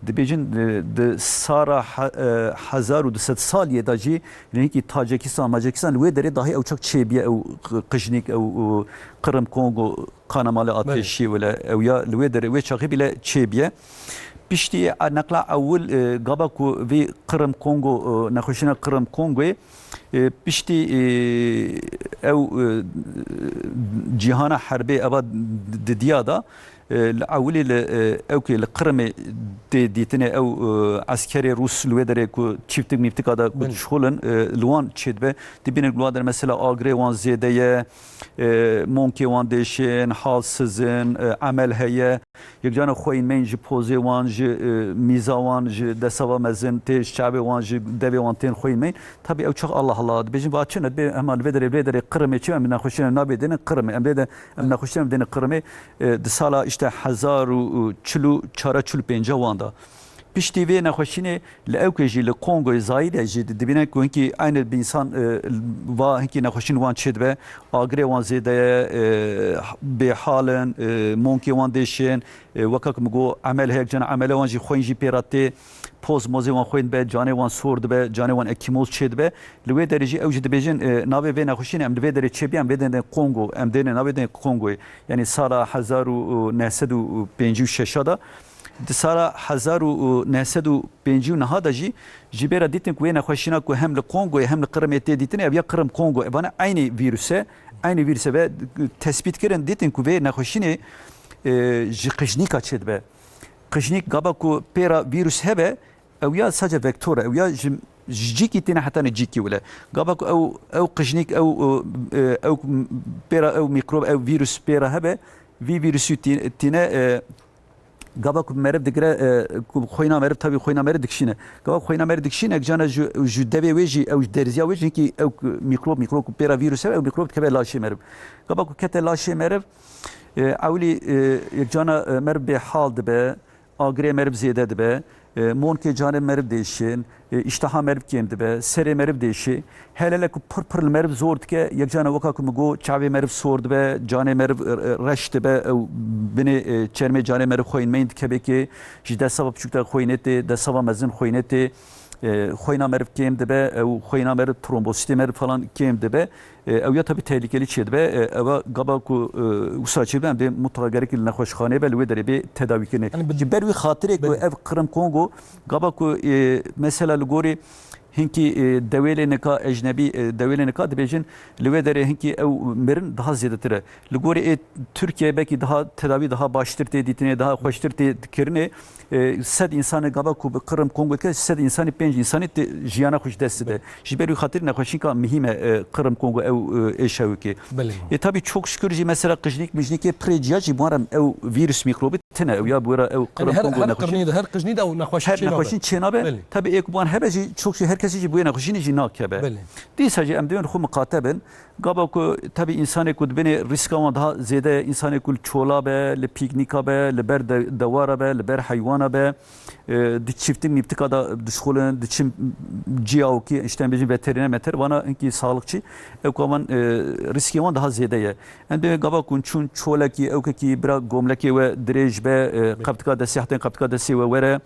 Dibêjin, e, di sara he-, e, hezar û du sed saliyê de jî rênkî Tacikistan, Macikistan li wê derê dahî ew çax çêbiye ew q-, qijnîk, ew, ew Qirm Kongo, kana malê Belê. ateşî wile ew ya li wê derê wê çaxî bîle çêbiye. Piştî, e, neqla ewil, e, gava ku vî Qirm Kongo, e, nexweşîna Qirm Kongoyê, e, piştî, e, ew, e, cîhana herbê eva didiya da, E, li ewilî li, e, ewkê li Qirmê tê dîtinê ew, e, eskerê Rûs li wê derê ku çîftik mîftika de ku Belê. dişxulin, e, li wan çêdibe. Dibînin li wan der mesela agirê wan zêde ye, e, monkê wan dêşên, halsiz in, e, emel heye. Yekcana xweyîn meyîn ji pozê wan, ji, e, mîza wan, ji desava mezin tê, ji çavê wan, ji devê wan tên xweyîn meyîn. Tabî ew çax Allah Allah dibêjin, va çi ne, dibê hema li vê derê, vê derê Qirmê çi, em nexweşîn em nabê dênin Qirmê. Em bê de, em nexweşîn em dênin Qirmê. E, di sala işte hezar û çil û çar, çil û pênc wan da. Piştî vê nexweşînê li ewkê jî li Kongoyê Zaîre jî di-, dibîne ku hinkî aynı bi însan, e, va hinkî nexweşîn wan çêdibe, agirê wan zêde ye, e, bêhal in, e, monkê wan dêşên, e, weka ku min got emel heye, cana emele wan jî xweyîn jî pê re tê, poz mozê wan xweyîn dibe, canê wan sor dibe, canê wan ekîmoz çêdibe. Li wê derê jî ew jî dibêjin, e, navê vê nexweşînê em li vê derê çêbiyan, vê dêne Kongo, em dêne navê dêne Kongoyê. Yanî sala hezar û neh sed û pêncî û şeş da, di sala hezar û neh sed û pêncî û neh da jî, ji bê re dîtin ku wê nexweşîna ku hem li Kongoyê hem li Qirmê tê dîtinê, ev ya Qirm Kongo, evane eynî vîrus e, eynî vîrus e ve tespît kirin, dîtin ku vê nexweşînê, e, ji qijnîka çêdibe. Qijnîk gava ku pê re vîrus hebe, ew ya sadece vektor e, ew ya ji, ji cîkî tîne hetanî cîkî wile. Gava ku ew, ew qijnîk, ew, e, ew pê re ew mîkrob, ew vîrus pê re hebe, vî vîrusî tî-, tîne, e, gava ku meriv digire, e, ku xweyna meriv, tabî xweyna meriv dikişîne. Gava ku xweyna meriv dikişîne, cana ji, ji devê wê jî, ew ji derziya wê jî hinkî ew mîkrob, mîkrob ku pê re vîrus hebe, ew mîkrob dikeve laşê meriv. Gava ku kete laşê meriv, e, ewlî, e, yek cana, e, meriv bêhal dibe, agirê meriv zêde dibe, E, monkê canê meriv dêşin, e, îşteha meriv kêm dibe, serê meriv dêşê. Hele hele ku pir pir li meriv zor dike, yek cana weka ku min got, çavê meriv sor dibe, canê meriv, e, e, reş dibe, ew binê, e, çermê canê meriv xwîn meyn dikeve kê, ji destava piçûk de xwînê tê, destava mezin xwînê tê, e, xwîna meriv kêm dibe, ew xwîna meriv, trombosîtê meriv falan kêm dibe. E, ew ya tabii tehlikeli çêdibe. E, ewa gava ku, e, wisa çêdibe, em dê mutlaka gerek li nexweşxaneyê be, li wê derê bê tedawîkirinê. Yani bi- Ji ber wî xatirê ku Belê. ev Qirm Kongo, gava ku, e, mesela li gorî hinkî, e, dewêlê nika ecnebî, e, dewêlê nika dibêjin, li wê derê hinkî ew mirin daha zêdetir e. Li gorî ê Tirkiye belkî daha tedawî daha baştir tê dîtinê, daha xweştir tê kirinê. E, sed însanê gava ku bi Qirm Kongo dike, sed însanê, pênc însanê tê jiyana xwe ji dest dide. Belê. Ji ber wî xatir nexweşînka mihîm e, e, Qirm Kongo ew, e, êşewikê. Belê. E, tabii çok şükür jî mesela qijnîk mijnîkê pirê ciya jî bi wan re ew vîrus mîkrobî tine ew ya bi wê re ew Yani Qirm her, Kongo her nexweşîn. qirnî de, her qijnî de ew nexweşî Her çênabe. nexweşîn çênabe. Belê. Tabii ê ku bi wan hebe jî çok jî her kesî jî bi wê nexweşînê jî nakeve. Belê. Dîsa jî em dê win xwe miqate bin. Gava ku tabii însanê ku dibênê rîska wan daha zêde ye, însanê ku li çola be, li pîknîka be, li ber de-, dewara be, li ber heywana be, e, di çîftik mîftika de dişxulin, diçin ciyawkî, işte em bêjin veteriner meter, vana hinkî sağlıkçı, ew ku wan, e, rîskê wan daha zêde ye. Em dê gava ku çûn çolekî, ewkekî bira gomlekê we dirêj be, e, qebtika destê, hetin qebtika destê we were,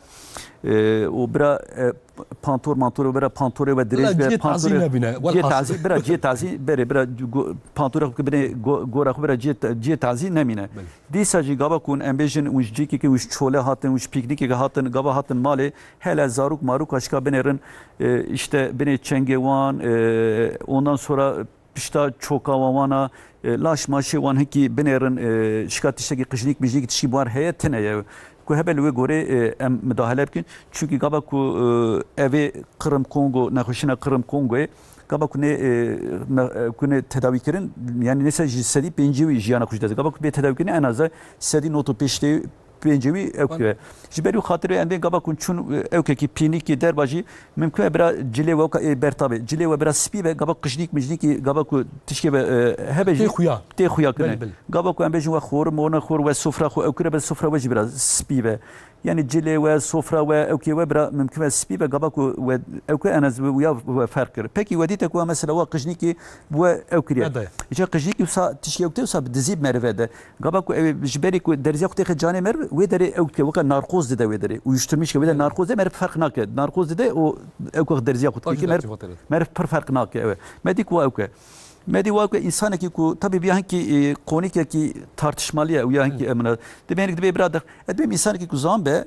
e, û bira, e, pantor mantor bira pantorê we dirêj Bila be, cihê tazî pantorê nebîne, cihê welhasil. tazî, bira cihê tazî berê, bira go-, pantorê xwe binê go-, gora xwe bira cihê ta-, cihê tazî nemîne. Belê. Dîsa jî gava ku em bêjin û ji cihekê ku ji çole hatin û ji pîknîkê hatin, gava hatin malê, hele zarok marok aşka binêrin, e, işte binê çengê wan, e, ondan sonra pişta çoka wan wana, e, laş maşê wan hikî binêrin, e, şika tiştekî qijnîk mijnîk tişkî bi wan heye tine ye. Ku hebe li wê gorê, e, em midahele bikin. Çunkî gava ku, e, evê Qirm Kongo, nexweşîna Qirm Kongoyê, gava ku nê, e, me-, e, ku nê tedawî kirin, yani nêse ji sedî pêncî wî jiyana xwe ji dest. Gava ku bê tedawî kirin en az sedî not û pêncî pêncê wî ew Wan- kire. Ji ber wî xatirê em dê gava ku çûn, e, ewkekî pînîkî derva jî mimkun e bira cilê we weka ê berta be. Cilê we bira spî be, gava qijnîk mijnîkî gava ku tişkê be, e, hebe jî Tê xuya. tê xuya kine. Belê, belê. Gava ku em bêjin we xor, mona xor, we sofra xwe ew kire be, sofra we jî bira spî be. Yani cilê we, sofra we, ewkê we bira mimkun be spî be, gava ku we ew kire en az we ya we ferq kir. Pekî we dîte ku mesela we qijnîkî we ew kiriye. Nede. Îca qijnîkî wisa tişkê ew kite wisa bi dizî bi merive de. Gava ku ew ê ji berî ku derziya xwe têxe canê meriv, wê derê ew dike, weke narkoz dide wê derê. Uyuşturmuş ke wê de narkoz de meriv ferq nake. Narkoz dide û ew ku derziya xwe Taş dike meriv, dide xatir. meriv pir ferq nake ew. Me dî ku ew ke. Me dî wa ke însanekî ku tabii bi ya hinkî, e, konîkekî tartışmalı ye û ya hinkî Hı. emine. Dibê hinek dibê bira de. Ez dibêm însanekî ku zan be,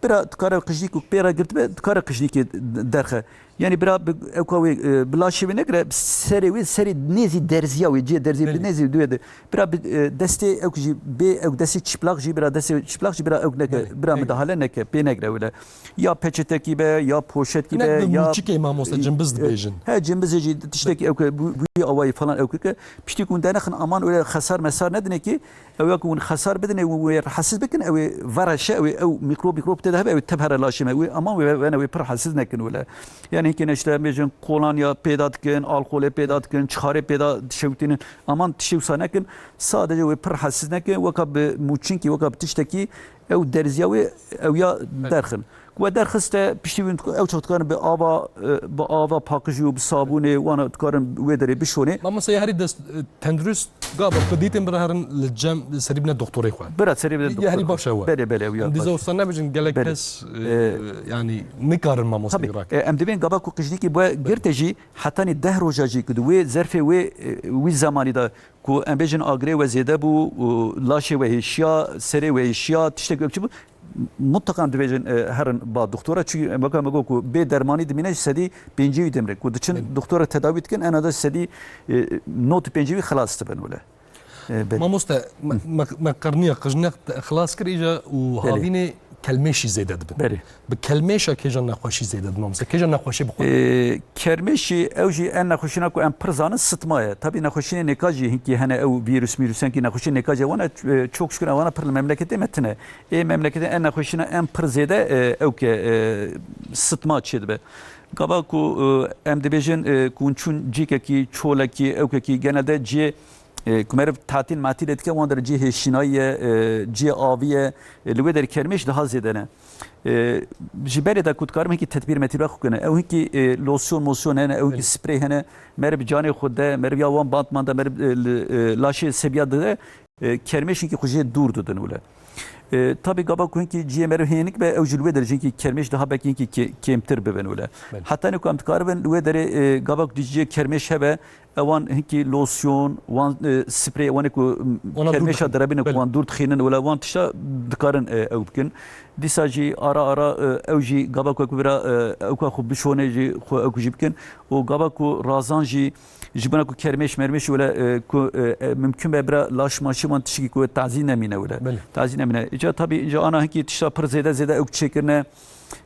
Bira dikare qijnîk û pê re girtibe, dikare qijnîkê derxe. Yani bira bi, ewka wê, e, bi laşê wê nekire, serê wê, serê nêzî derziya wê, cihê derziyê bi Belê. nêzî duê de. Bira bi, e, destê ewk jî, bê ewk destê çıplak jî, bira destê çıplak jî, bira ewk neke, Belê. bira Belê. midahale neke, pê negre wile. Ya peçetekî be, ya poşetkî Hinek be, bi ya mûçikê mamoste, cimbiz dibêjin. He, cimbizê jî tiştekî ewk bu, bu awayî falan ewk ke. Piştî ku hûn denexin aman öyle xesar mesar nedine ki, Ew ya ku hûn xesar bidin, ew wê rehesiz bikin, ew ê vereşe, ew ê ew mîkrob, mîkrob tê de hebe, ew ê tev here laşê me. Wê, aman wê, wene wê pir hesiz nekin wile. Yani hinkê ne işte em bêjin kolonya pêda dikin, alkolê pêda dikin, çixarê pêda dişewitînin. Aman tiştê wisa nekin. Sadece wê pir hesiz nekin. Weka bi mûçinkî, weka bi tiştekî ew derziya wê ew ya derxin. Ku we derxiste, piştî wî ew çax dikarin bi ava, e, bi ava paqijî û bi sabûnê wana dikarin wê derê bişonê. Mamoste ya herî dest, e, tendurist, gava ku dîtin bira herin li cem, li serî bine doktorê xwe. Bira serî bine Ya herî doktor baş e xwe. we. Belê, belê, ew ya Em dîza baş. wisa nebijin gelek Belê. kes, e, E, yani nikarin mamoste Tabii, Irak. e, em dibên gava ku qijnîkî bi girte jî hetanî deh roja jî ku di wê zerfê wê, e, wî zemanî de Ku em bêjin agirê we zêde bû û laşê we hêşiya, serê we hêşiya, tiştek wek çi bû, mutlaka em dibêjin, e, herin ba doktora. Çi weke me got ku bê dermanî dimîne ji sedî pêncî wî dimre. Ku diçin Belê. doktora tedawî dikin, en az sedî, e, nod û pêncî wî xilas dibin wile. E, belê. Mamoste, me, me, me qirniya qijnek te xilas kir îca û Belê. havînê kelmêşî zêde dibin. Belê. Bi kelmêşa kêja nexweşî zêde dibin, mesela kêja nexweşî bi xwe. Ee, kelmêşî ew jî en nexweşîna ku em pir zanin sitma ye. Tabî nexweşînê nêka jî hinkî hene ew vîrus mîrusenkî nexweşînê nêka jî wana, e, çok şükür ewana pir li memleketê me tine. Ê memleketê en nexweşîna en pir zêde, e, ew ke, e, sitma çêdibe. Gava ku, e, em dibêjin, e, ku hûn çûn cîkekî, çolekî, ewkekî genelde ciyê E, ku meriv tatil matîlê dike, wan der cihê şînayî ye, e, cihê avî ye, e, li wê derê kermêş daha zêde ne. E, ji berê de ku dikarim hinkî tedbîr metîra xwe kine, ew hinkî, e, losyon mosyon hene, ew hinkî Belê. sprey hene, meriv canê xwe de, meriv ya wan bandman de, meriv, e, li, e, laşê sebiya dide, e, kermêş hinkî xwe jê dûr didin wile. E, tabî gava ku hinkî cihê meriv hênik be, ew jî li wê derê jî hinkî kermêş daha belkî hinkî kê-, kêmtir bibin wile. Belê. Heta ne ku em dikarin wê derê, e, gava ku di cihê kermêş hebe, ewan hinkî losyon, wan, e, sprey, wan ê ku, m, Wana dûr kermêşa dixin. derebîne ku Belê. wan dûr dixînin, wela wan tişta dikarin, e, ew bikin. Dîsa jî ara ara, e, ew jî gava ku, ku bira, e, ew ka xwe bişonê jî xwe ew ku jî bikin. Û gava ku razan jî ji bona ku kermêş mermêş wele, e, ku, e, e, mimkun be bira laş maşê wan tiştekî ku tazî nemîne wele. Belê. Tazî nemîne. Îca tabî îca ana hinkî tişta pir zêde zêde ew çêkirine.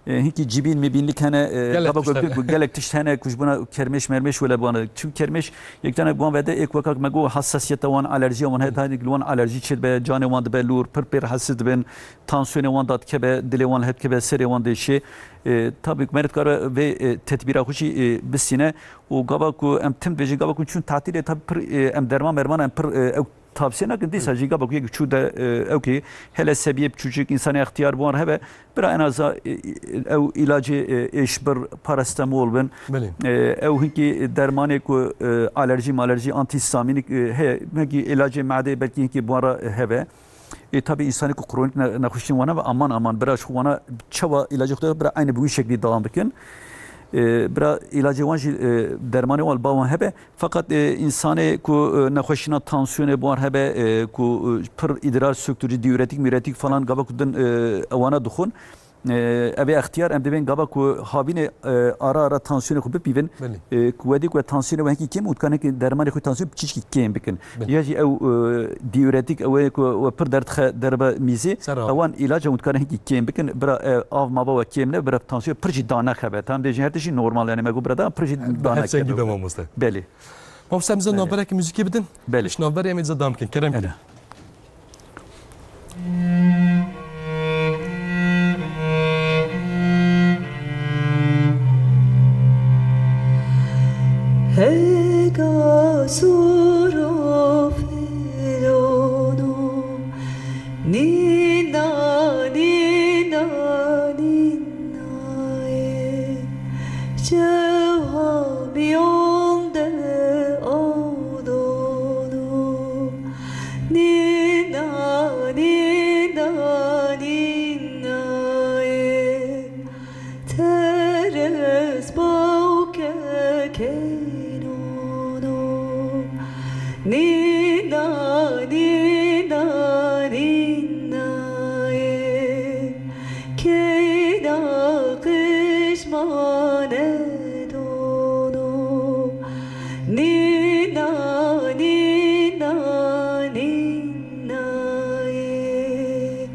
E, hinkî cibîn mibînlik hene, e, Gelek gava tişt hene. ku gelek tişt hene ku ji bona kermêş mermêş wele bana. Çim kermêş yek tane bi wan vede ê ku wekak me got hassasiyeta wan, alerjiya wan heye, Hı. tanik li wan alerjî çêdibe, canê wan dibe lûr, pir pê rehetsiz dibin, tansiyonê wan dadikeve, dilê wan li hev dikeve, serê wan dêşê. E, tabî ku me dikare vê, e, tedbîra xwe jî, e, bistîne û gava ku em tim dibêjin, gava ku çûn tatîlê tabî pir, e, em derman merman em pir, e, ew tavsiye nakin. Dîsa Hı. jî gava ku yek çû de, e, ew kê hele sebiyê biçûçik, însanê extiyar bi wan re hebe, bira en aza, e, e, ew îlacê, e, êşbir, parastemol bin. Belê. E, ew hinkî dermanê ku, e, alerjî malerjî, antîhistamînîk, e, heye. Hinkî îlacê madeyê belkî hinkî bi wan re hebe. Ê tabî însanê ku kronîk ne-, nexweşiyên wan hebe, aman aman bira ji xwe wana çawa îlacê xwe de bira eynî bi wî şeklî dewam bikin. E, bira îlacê wan jî, e, dermanê wan li ba wan hebe. Feqet, e, însanê ku, e, nexweşîna tansiyonê bi wan hebe, e, ku, e, pir îdrar söktürücü, diuretik, müretik falan gava ku din, e, ewana dixwin. E, ev ê extiyar em dibên gava ku havînê, e, ara ara tansiyonê xwe bipîvin. Belê. E, ku wedî ku tansiyonê we hinkî kêm û dikarin hinkî dermanê xwe tansiyonê çişkî kêm bikin. Belê. Ya jî ew, e, diuretik ew ê ku we pir derdixe derbe mîzê, Ser av. ewan îlaca hûn dikarin hinkî kêm bikin. Bira, e, av mava we kêm ne, bira tansiyonê pir jî danexebe. Tam dê jî her tiştî normal yani me got bira da pir jî Bi her danexebe. sengî de mamoste. Belê. Mamoste, em bize Belê. navberekî muzîkê bidin. Belê. Ji navberê em ê dizê dewam bikin. Kerem Belê. kin. Hega suro filono, nina, nina, nina ye. Çewa miyon de adono. Nina, nina, nina ye. Teres bawke keynono. Nina, nina, nina ye. Keyna qijmane dono. Nina, nina, nina ye.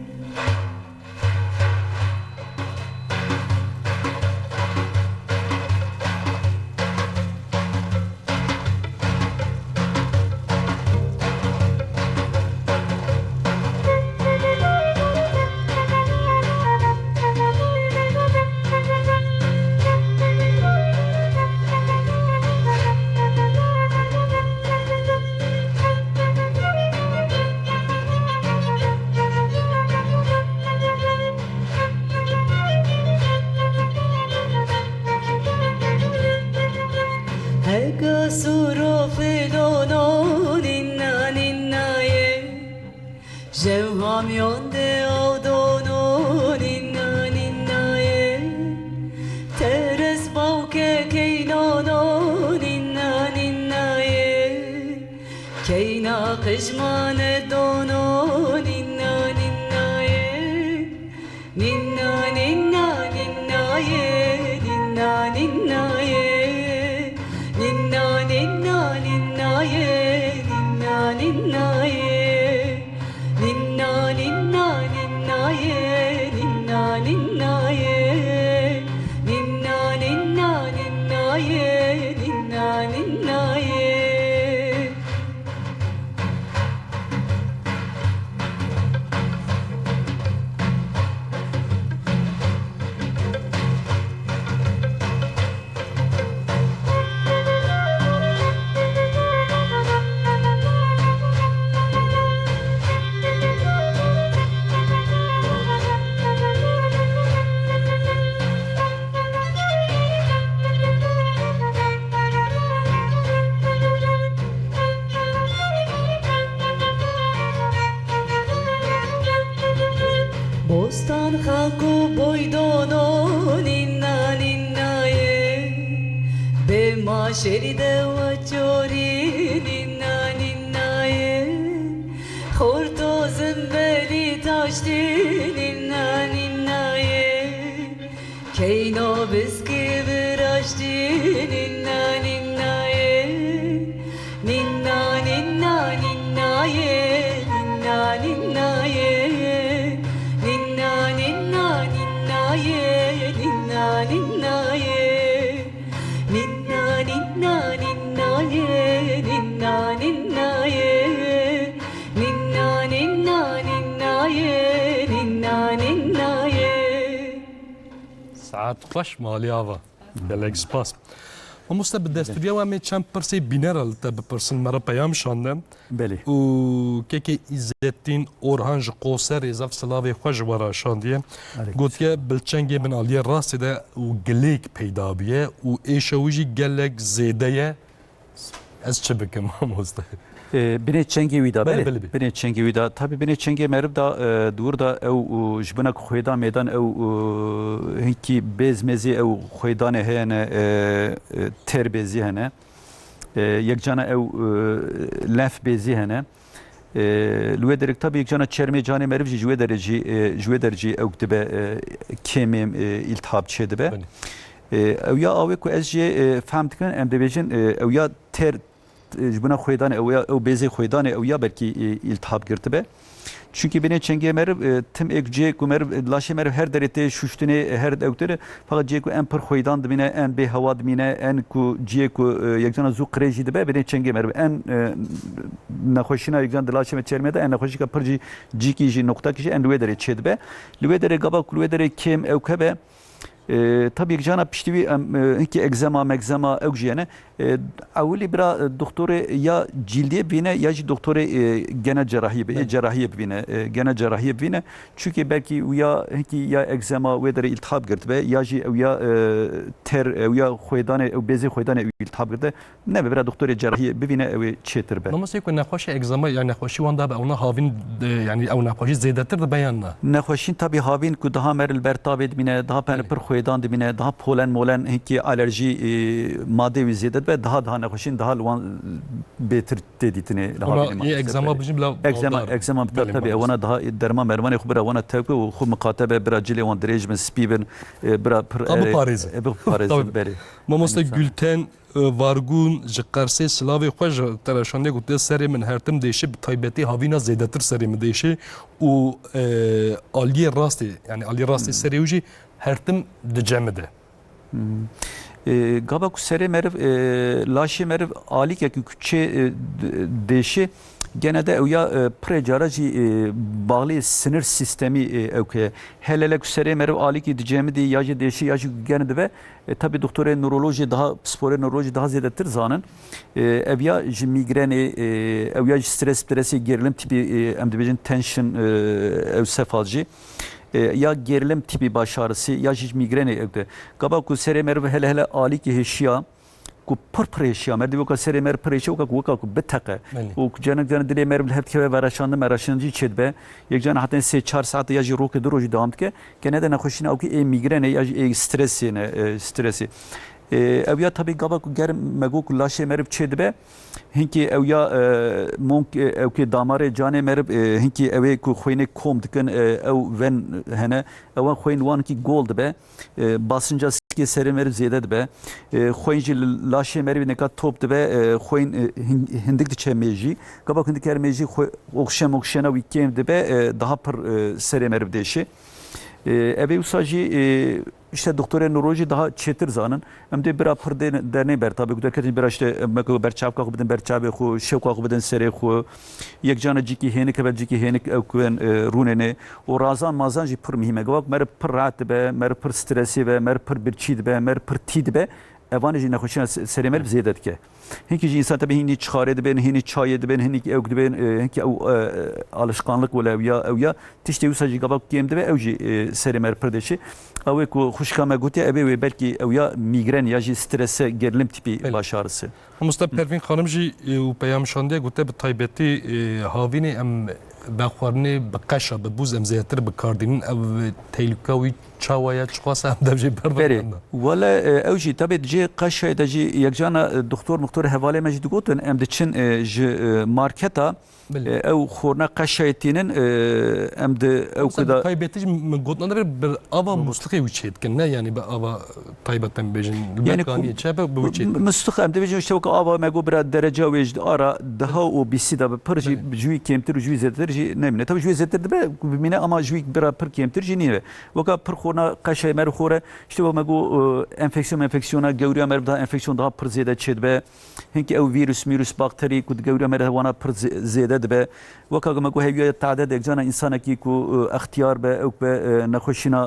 Hega suro filono nina nina ye. Jew hamyon de aw dono nina nina ye. Teres bawke keynono nina nina ye. Keyna qijmane dono nina nina ye. Ninna, ninna, ninna ye, ninna, ninna ye. Ninna, ninna, ninna ye, ninna, ninna ye. Ninna, ninna, ninna ye, ninna, ninna ye. Ninna, ninna, ninna ye, ninna, ninna ye. Bostan xaq û boydono nîna nînayê. Bê ma şerî de we çorî nîna nînayê. Xorto zimbelî taştî nîna nînayê. Keyno biskî viraştî nîna nînayê. Nîna nîna nînayê, nîna nînayê. Nîna nîna nînayê, nîna nînayê. Nîna nîna nînayê, nîna nînayê. Nîna nîna nînayê, nîna nînayê. Saet xweş malî ava. Gelek spas. Mamoste, bi destûriya we em ê çend pirsê bînera li te bipirsin, me re peyam şande. Belê. Û kekê Îzzetîn Orhan ji Qoserê zaf silavê xwe ji we re şandiye. Aleyküm. Gotiye, bilçengê min aliyê rastê de û gilêk peyda bûye û êşa wî jî gelek zêde ye. Ez çi bikim, mamoste? E, binê çengê wî da, Belê, belê. belê, belê. Binê çengê wî da. Tabii binê çengê meriv da, e, dûr da ew û ji bona ku xwêdan mêdan ew û hinkî bêz mêzê ew xwêdanê heye ne, e, e, ter bêzî hene. E, yekcana ew, e, lenf bêzî hene. E, li wê derek tabii yekcana çermê canê meriv jî ji wê derê jî, e, ji wê derê jî ew dibe, e, kêmê, e, îltihab çê dibe. Belê. E, ew ya awê ku ez jê, e, fehm dikim, em dibêjin, e, ew ya ter, e, ji bona xwêdanê, ew ya, ew bêzê xwêdanê, ew ya belkî, e, îltihab girtibe. Çunkî binê çengê meriv, e, tim êk cihê ku meriv, e, laşê meriv her derê tê şuştinê, e, her ew tê, fakat cihê ku em pir xwêdan dibîne, en bê hewa dimîne, en ku cihê ku, e, yekcana zû qirêj jî dibe, binê çengê meriv. En, e, nexweşîna yekcan di laşê me çermê de, en nexweşîka pir jî cîkî jî, noqtakî jî en li wê derê çê dibe. Li wê derê gava ku li wê derê kêm ew keve, E, tabii yekcana piştî wî em, e, hinkî egzema, megzema ew jî hene. E, ewilî bira, e, doktorê ya cîldiyê bivîne ya jî doktorê, e, gene cerahiyê bi-, Belê. cerahiyê bivîne, e, gene cerahiyê bivîne. Çunkî belkî ew ya hinkî ya egzema wê derê îltihab girtibe ya jî ew ya, e, ter, ew ya xwêdanê, ew bêzê xwêdanê ew îltihab girtibe. Nebe bira doktorê cerahiyê bivîne ew ê çêtir be. Mamoste, ku nexweşê egzama ya nexweşî wan da be, ewna havîn, e, yanî ew nexweşî zêdetir dibe yan na? Nexweşîn tabî havîn ku daha meriv li ber tavê dimîne, daha pene Belê. pir xwêdan dimîne, daha polen molen hinkî alerjî, e, madê wî zêde dibe, daha daha nexweşîn daha li wan bêtir tê dîtinê, li Ona havînê yê maalesef, egzama belê. bijî bila Egzema, baldar. egzema bi Belê, tabii, maalesef. ewana daha derman mermanê xwe bira wana tevke û xwe miqate be, bira cilê wan dirêj bin, spî bin, e, bira pir Ka erê, biparêzin. e, biparêzin, Tabii. belê. Mamoste Enîsan. Gülten, e, Vargun ji Qersê silavê xwe ji te re şandiye, gotiye, serê min her tim dêşe, bi taybetî havîna zêdetir serê min dêşe û, e, aliyê rastê, yani aliyê rastê Hmm. serê wî jî her tim dicemide. Hmm. E, gava ku serê meriv, e, laşê meriv alîkekî ku çê, e, d-, dêşe, gene de ew ya, e, pirê cara jî, e, bağlî sinir sistemî, e, ew ke hele hele ku serê meriv alîkî dicemidî ya jî dêşe ya jî gene dibe, E, tabii doktorê nurolojî daha, pisporê nurolojî daha zêdetir zanin. E, ev ya ji mîgrenê, e, ew ya ji stres, stresê, gerilim tipî, e, em dibêjin tension, e, ew sefal jî. E, ya gerilim tipî baş ağrısı, ya jî ji mîgrenê ew de. Gava ku serê meriv hele hele alîkî hêşiya, ku pir pir hêşiya, meriv weka serê meriv pir hêşiya, weka ku, weka ku biteqe. Belê. Û ku canek canek dilê meriv li hev dikeve, vereşandin, mereşandin jî çêdibe. Yek canek heta sê çar saet ya jî rokê du rojî dewam dike. Gene de nexweşîna ew kî ê mîgrenê ya jî ê stresê ne, e, stresê. E, ew ya tabî gava ku germ me got ku laşê meriv çê dibe, hinkî ew ya, e, monk, e, ew kê damarê canê meriv, e, hinkî ew ê ku xwênê kom dikin, e, ew ven hene, ewan xwên wan kî gol dibe, e, basınca sikê serê meriv zêde dibe, e, xwên jî li laşê meriv neka top dibe, e, xwên, e, hin-, hindik diçe mêjî. Gava ku hindik her mêjî xwe oksijena, oksijena wî kêm dibe, e, daha pir, e, serê meriv dêşe. E, ev ê wisa jî, e, işte doktorê nurolojî daha çêtir zanin. Em dê bira pir dê-, dernê ber, tabi ku derketin bira işte, em ku berçavka xwe bidin berçavê xwe, şewka xwe bidin serê xwe. Yek cana cîkî hênik hebe, cîkî hênik ew ku bên, e, rûnê nê. Û razan mazan jî pir muhîm e. Gava ku meriv pir rahat dibe, meriv pir stresî be, meriv pir birçî dibe, meriv pir tî dibe. Evanê jî nexweşiya se-, serê meriv zêde dike. Hinkî jî însan tabi hînî çixarê dibin, hînî çayê dibin, hinkî ew dibin, e, hinkî ew, e, alışkanlık wele ew ya, ew ya. Tiştê wisa jî gava kêm dibe, ew jî, e, serê meriv pir dêşe. Ew ê ku xwişka me gotiye, ev ê wê belkî ew ya mîgren ya jî strese, gerilim tipî Belê. baş ağrısı. Mamoste Pervîn Xanim jî, e, û peyam şandiye gote bi taybetî, e, havînê em vexwarinê bi qeşa, bi bûz em zêdetir bi kar dînin. Ev tehlûka wî çawa ye, çiqas em dev jê ber Berê, berdin? Wele, e, ew jî tabi di cihê qeşayê de jî yekcana, e, doktor mixtor hevalê me jî digotin, em diçin, e, ji, e, marketa, Belê. e, ew xorna qeşayê tînin, e, em di ew Mesela ku bi da taybetî jî min gotina de bir, bir ava muslixê wî çê dikin, ne yani bi ava taybet em bêjin, li Yani ber kaniyê ku-, çe be, bi wî çê dikin. Muslix em dibêjin işte weke ava me got bira dereca wê ji ara daha û bîsî de bi pir jî Belê. ji wî kêmtir û ji wî zêdetir jî nemîne. Tabii ji wê zêdetir dibe ku bimîne ama ji wî bira pir kêmtir jî nîne. Weka pir xorna qeşayê meriv xore, işte wek me got, e, enfeksiyon, enfeksiyona gewriya meriv daha enfeksiyon daha pir zêde çêdibe. Hinkî ew vîrus, mîrus, bakterî ku di gewriya meriv wana pir zê-, zêde dibe. Weka ku me got hewiya tade de yekcana însanekî ku, e, extiyar be, ew be, e, nexweşîna,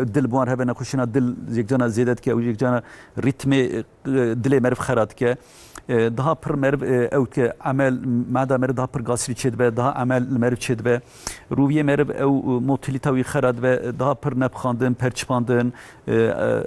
e, dil bi wan hebe, nexweşîna dil yekcana zêde dike, ew yekcana rîtmê, e, dilê meriv xera dike. E, daha pir meriv, e, ew dike emel, meda meriv daha pir gasî çêdibe, daha emel li meriv çêdibe. Rûviyê meriv ew, e, motilîta wî xera dibe, daha pir nepxandin, perçipandin, e, e,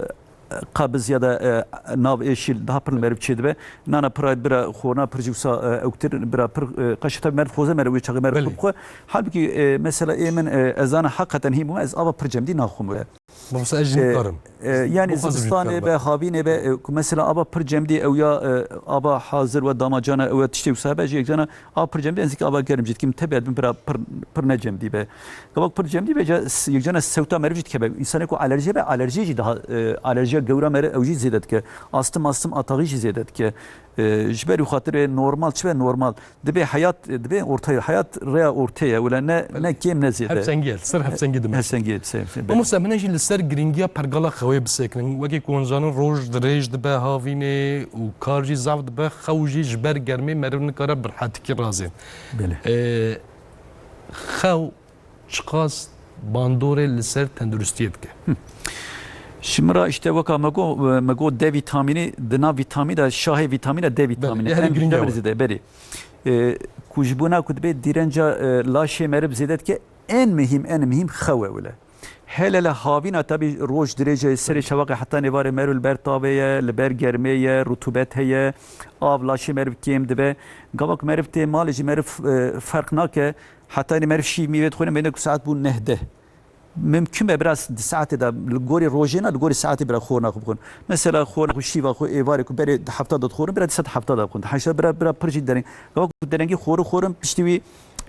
qabiz ya da, e, nav êşîl daha pir li meriv çêdibe. Nana pira bira xorna pir jî wisa, e, ewtir bira pir, e, qeşe tabi meriv xoze meriv wê çaxê meriv Belê. xwe bixwe. Halbukî, e, mesela ê min, e, ez zana heqeten hîn bûme, ez ava pir cemdî naxwim wê. Mamosta ez jî E, nikarim. e, yani Bixwazim zivistanê nikarim. be, havînê be, e, ku mesela ava pir cemdî ew ya, e, ava hazir we damacana ew ya tiştê wisa be jî yekcana ava pir cemdî ez ava germ jî dikim tebîet bin bira pir, pir ne cemdî be. Gavak pir cemdî be ca s-, yekcana sewta meriv jî dikeve. Însanê ku alerjî be, alerjî jî daha, e, alerjiya gewra meriv ew jî zêde dike. Astım, astım ataxî jî zêde dike. E, ji ber wî xatirê normal çi be normal. Dibê heyat, dibê ortaya, heyat rêya ortê ye, wila ne, ne kêm ne zêde. Hevsengî ye, ser hevsengî dime. Hevsengî ye, ser, ser, Mamoste, min jî li ser girîngiya pergala xewê bisekinin. Wekî ku hûn zanin roj dirêj dibe havînê û kar jî zaf dibe, xew jî ji ber germê meriv nikare bi rehetikî razê. Belê. Ee, xew çiqas bandorê li ser tenduristiyê dike? Hı. Ji min re işte weka me got, me got D vîtamînî, di nav vîtamîn de şahê vîtamîn e D vîtamînî. Belê, yani En girîng e jemir wa. zêde, belê. E, ku ji bona ku dibe dîrenca, e, laşê meriv zêde dike, en mihîm, en mihîm xew e wile. Hele hele havîna tabî roj dirêj e, serê şewaqê heta nêvarê meriv li ber tavê ye, li ber germê ye, rutubet heye, av laşê meriv kêm dibe. Gava ku meriv tê malê jî meriv, e, ferq nake. Heta nê meriv şîv mîvê dixwîne, bêne ku saet bû neh deh. Mimkun be biraz di saetê de, li gorî rojê ne, li gorî saetê bira xorna xwe bixwin. Mesela xorna xwe şîva xwe êvarê ku berê di hefta de dixorin, bira dîsa di hefta de bixwin. Di heşta bira, bira pir jî dereng. Gava ku derengî xori xorin, piştî wî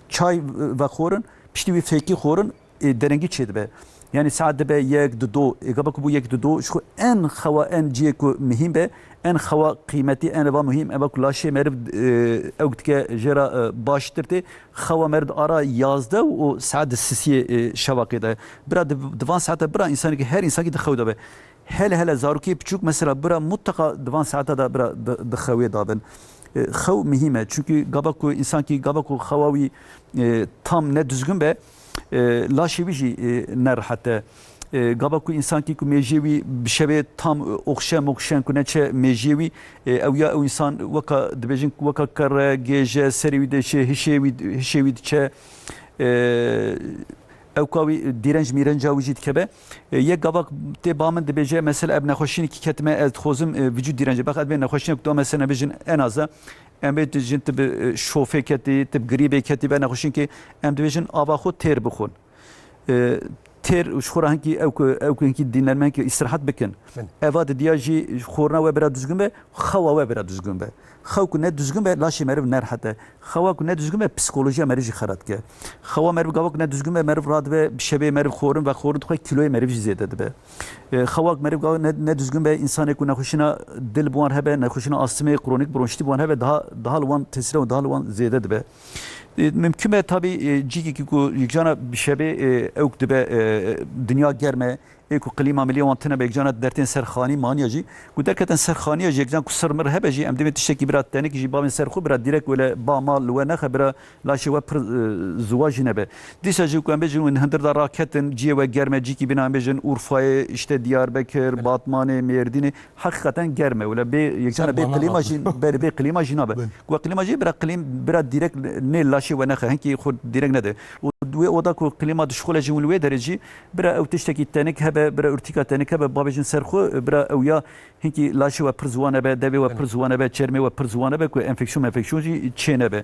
çay vexorin, piştî wî fêkî xorin, e, derengî çêdibe. Yani saet dibe yek, di do, e, gava ku bû yek, di do, ji xwe en xewa, en cihê ku mihîm be, en xewa qîmetî, en eva muhîm, eva ku laşê meriv, e, ew dike jê re, e, baştir tê, xewa meriv di ara yazdeh û saet di sisiyê, e, şevaqê de. Bira di, di van saete bira însanekî, her însanekî di xew de be. Hele hele zarokê piçûk mesela bira mutlaka di van saete de bira di, di xewê de bin. E, xew muhîm e. Çunkî gava ku însankî, gava ku xewa wî, e, tam ne dizgin be, e, laşê wî jî, e, ne rehet e. E, gava ku însankî ku mêjiyê wî bi şevê tam, e, oxşe moxşen ku neçe mêjiyê wî, e, ew ya ew însan weka dibêjin ku weka kerre, gêje, serê wî deşê, hişê wî, hişê wî diçe. E, ewka wî dîrenc mîrenca wî jî dikeve. E, yek gava tê ba min dibêje, mesela ev nexweşînekî ketime, ez dixwazim, e, vücut dîrencê. Bex, ez bê nexweşînek do mesela bêjin enaze. Em bê tu jin tu bi, e, şofê ketî, tu bi grîbê ketî, be nexweşînkê em dibêjin ava xwe têr bixwin. E, têr û ji xwe re hinkî ew ku, ew ku hinkî dînerme hinkî îstirahat bikin. Belê. Eva didiya jî xorna we bira duzgin be, xewa we bira duzgin be. Xew ku ne duzgin be, laşê meriv ne rehet e. Xewa ku ne duzgin be, psikolojiya meriv jî xera dike. Xewa meriv gava ku ne duzgin be, meriv radibe, bi şevê meriv xorin vexorin dixwe, kîloyê meriv jî zêde dibe. E, xewa ku meriv gava ne, ne duzgin be, însanê ku nexweşîna dil bi wan hebe, nexweşîna astîmê, kronîk bronşîtî bi wan hebe, daha, daha li wan tesîre û daha li wan zêde dibe. E, mimkun be tabî, e, cîkekî ku yekcana bi şevê, e, ewk dibe, e, dinya germ e, ê ku klîma milî wan tune be, yekcana dertên ser xanî maniya jî, ku derketin ser xaniya jî, yekcan ku sir mir hebe jî, em divê tiştekî bira tenik jî bavên ser xwe, bira dîrek wele ba mal li we nexe, bira laşê we pir, e, ziwa jî nebe. Dîsa jî ku em bêjin, hûn hundir de raketin, ciyê we germ e, cîkî bîna em bêjin, Urfayê, işte Diyarbekir, Batmanê, Mêrdînê, heqîqeten germ e. Wele bê, yekcan Ser bê bana klîma abi. jî, ber bê klîma jî nabe. Belê. Ku we klîma jî bira klîm-, bira dîrek nê laşê we nexe, hinkî xwe dîrek nede. Û wê oda ku klîma dişixule jî win wê derê jî, bira ew tiştekî tenik hebe, bira urtîka tenik hebe, babêjin ser xwe, bira ew ya hinkî laşê we pir ziwa nebe, devê we pir ziwa nebe, çermê we pir ziwa nebe ku enfeksiyon menfeksiyon jî çê nebe.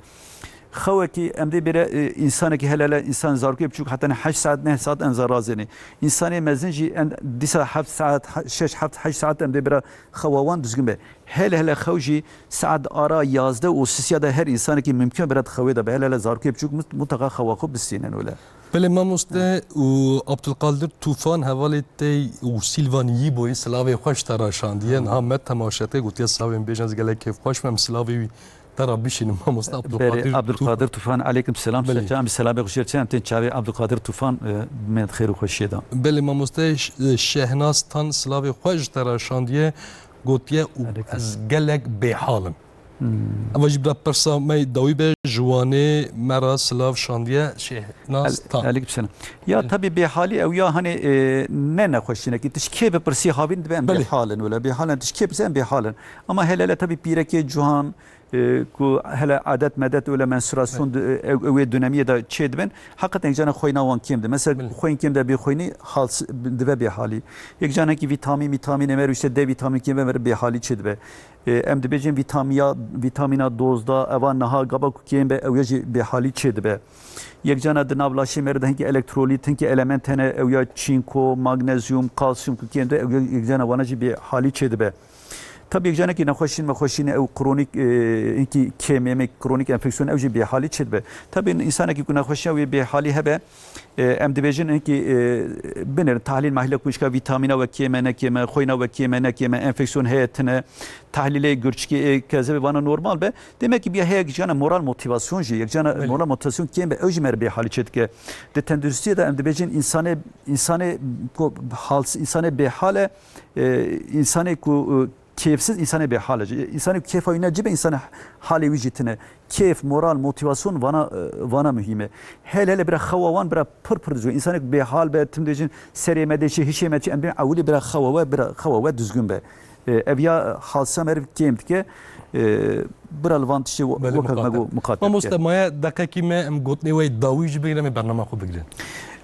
Xewekî em dê bêre, e, însanekî hele hele însan zarokê biçûk heta ne heşt saet neh saet em zê razênê. Însanê mezin jî em dîsa heft saet, he-, şeş, heft, heşt saet em dê bêre xewa wan dizgin be. Hele hele xew jî saet ara yazdeh û sisiya de her însanekî mimkun bêre di xewê de be. Hele hele zarokê biçûk mut-, mutlaka xewa xwe bistînin wele. Belê mamoste û Abdulkadir Tufan hevalê te û Silvan Yiboyê silavê xwe ji te re şandiye. Niha me temaşe te gotiye silavê min bêjin, ez gelek kêfxweş me, em silavê wî te re bişînin mamoste Berê Abdulkadir Abdulkadir Tufan. Tufan, aleykum selam. Belê. Serçe, em silavê xwe ji te re, em tên çavê Abdulkadir Tufan, e, me di xêr û xweşiyê de. Belê mamoste Ş-, e, Şehnaz Tan silavê xwe ji te re şandiye, gotiye û Aleykum. ez gelek bêhal im. Hmm. Eva jî bira pirsa me dawî be, ji Wanê me re silav şandiye Şehnaz El-, Tan. Aleykum selam. Ya Belê. tabî bêhalî ew ya hani, e, ne nexweşînekî. Tu ji kê bipirsî havîn dibe em Belê. bêhal in wele. Bêhal in, tu ji kê bipirsî em bêhal in. Ama hele hele tabî pîrekê ciwan, e, ku hele adet medet wele menstruasyon Belê. di-, ew, ew ê dönemiyê de çê dibin. Heqeten yek cana xweyna wan kêm dibe. Mesela Belê. xweyn kêm de bêxweynî hal s-, dibe bêhalî. Yek canekî vîtamîn, vîtamînê me re işte D vîtamîn kêm be me re bêhalî çê dibe. E, em dibêjin vîtamiya-, vîtamîna dozda, eva niha gaba ku kêm be, ew ya jî bêhalî çê dibe. Yek cana di nav laşê me re de hinkî elektrolît, hinkî element hene, ew ya çînko, magnezyum, kalsiyum ku kêm dibe, ew ya yek cana wana jî bêhalî çê dibe. Tabî yek canekî nexweşîn, mexweşîn ew kronîk, e, hinkî kêm ê me kronîk enfeksiyon ew jî bêhalî çê dibe. Tabî însanekî ku nexweşiya wê bêhalî hebe, E, em dibêjin hinkî, e, binêrin tahlîl mahlîle ku îşka vîtamîna we kêm e, ne kêm e, xweyna we kêm e, ne kêm e, enfeksiyon heye, tune, tahlîlê gurçikê, ê kezebê vana normal be. Demek ki bir heye yek cana moral motivasyon jî, yek cana Belê. moral motivasyon kêm be, ew jî me re bêhalî çê dike. Di tenduristiyê de em dibêjin însanê, însanê ku hal, însanê bêhal e, e, însanê ku, e, kêfsiz însanê bêhal e. Însanê ku kêfa wî ne ci be, însanê halê wî jî tune. Kêf, moral, motivasyon vana, e, vana muhîm e. Hele hele bira xewa wan bira pir pir dizgin. Însanê ku bêhal be, tim dibêjin serê me deşê, hişê me çi, em dibêjin ewilî bira xewa we, bira xewa we dizgin be. E, ev ya halsa meriv kêm dike, e, bira li van tiştê we-, Belê, wek me muqate. got muqate Mamoste, dike. Maye deqekî me em gotinê we dawî jî bigrin, em ê bernama xwe bigrin.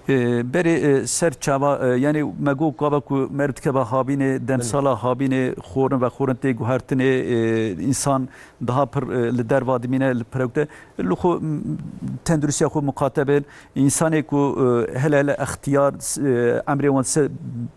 E, berê, e, ser çava, e, yani me got gava ku meriv dikeve habînê, demsala Belê. habînê, xorin ve xorin tê guhertinê, e, însan daha pir, e, li derva dimîne, li pirewte. Li xwe, m, tenduristiya xwe muqate bin. Însanê ku, e, hele hele extiyar, s-, e, emrê wan se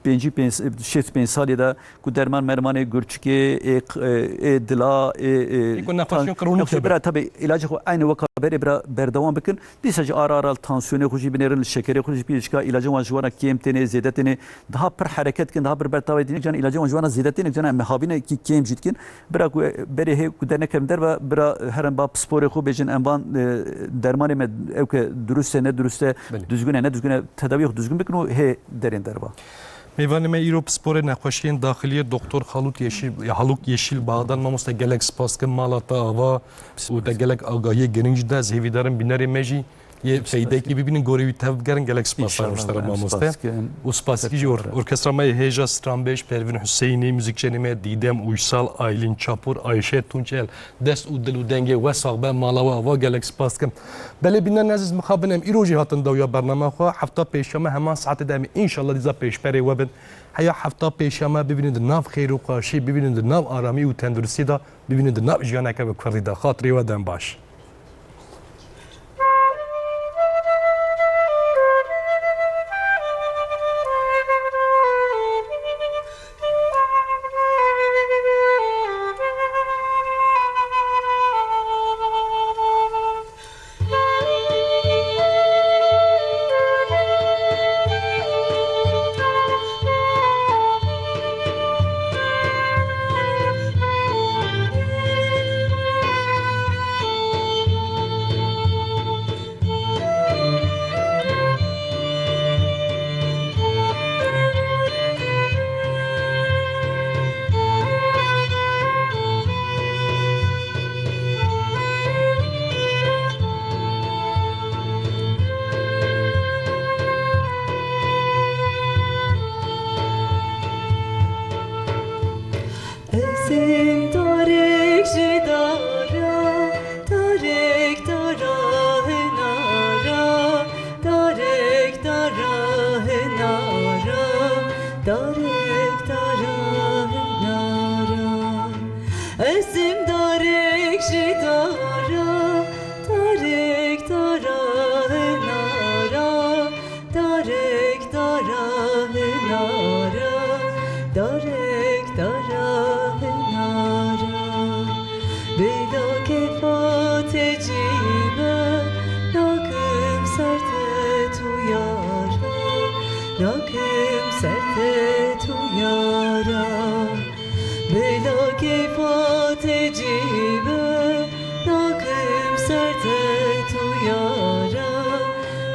pêncî pênc, şêst pênc salî de ku derman mermanê gurçikê, ê q-, e, ê dila, ê, e, Ê ku nexweşiyên tan-, kronîk nexweşiyên hebe. bira tabi ilacê xwe aynı weka berê bira berdewam bikin. Dîsa jî ara ara li tansiyonê xwe jî binêrin, li şekerê xwe jî pişka îlaca wan ji wan re kêm tênê, zêde tênê, daha pir hereket dikin, daha pir bertavayê dînin, can îlaca wan ji wan re zêde têne, can em mehabînekî kêm jî dikin. Bira ku, e, berê hê ku dernekevin derve, bira, e, herin ba pisporê xwe bêjin, em van, e, dermanê me ew ke durust e, ne durust e, Belê. dizgin e, ne dizgin e, tedawiyê xwe dizgin bikin û hê derên derva. Mêvanê me îro pisporê nexweşiyên daxiliyê Doktor Xalût Yeşîl, Halûk Yeşîl Bağdan, mamoste gelek spas dikim, mala te ava û te gelek agahiyê girîng jî da, ez hêvîdarim bînerê me jî yê Spas. feydekî bibînin, gorê wî tev bigerin, gelek spas İnşallah, ji te re em mamoste. spas dikin. Û spasikî jî or-, Teşekkür ederim. orkestra me yê hêja stranbêj, Pervîn Hüseyinî, muzîkçenê me Dîdem Uysal, Aylin Çapur, Ayşe Tunçel, dest û dil û dengê we sax be, mala we ava, gelek spas dikim. Belê bînerên ezîz, mixabin em îro jî hatin dawiya bernama xwe. Hefta pêşeme heman saetê de em ê înşallah dîsa pêşberê we bin. Heya hefta pêşeme bibînin di nav xêr û xweşî, bibînin di nav aramî û tenduristî de, bibînin di nav jiyaneke bi kurdî de. Xatirê we dem baş.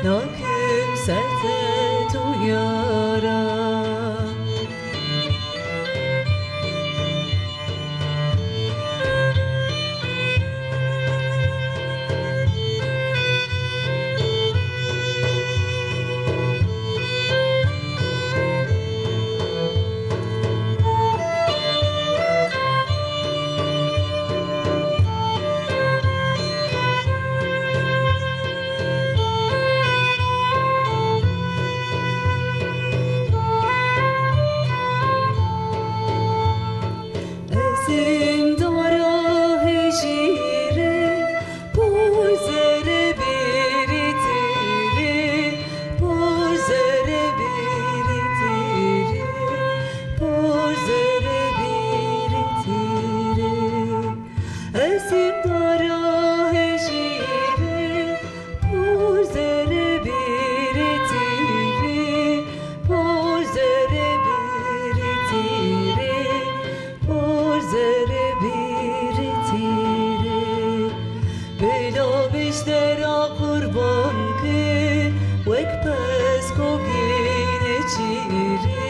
Nakim ser te tu yara. Ezîm dara hejîrê, pûr zere bêrî tîrê, pûr zere bêrî tîrê, pûr zere bêrî tîrê. Ezîm dara hejîrê, pûr zere bêrî tîrê, pûr zere bêrî tîrê, pûr zere bêrî tîrê. Bila min ji te re qurban ke, wek peskoviyê nêçîrê,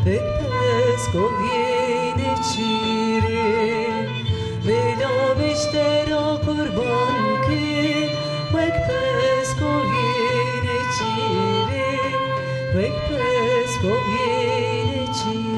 wek peskoviyê nêçîrê. Bila min ji te re qurban ke, wek peskoviyê nêçîrê, wek peskoviyê nêçîrê.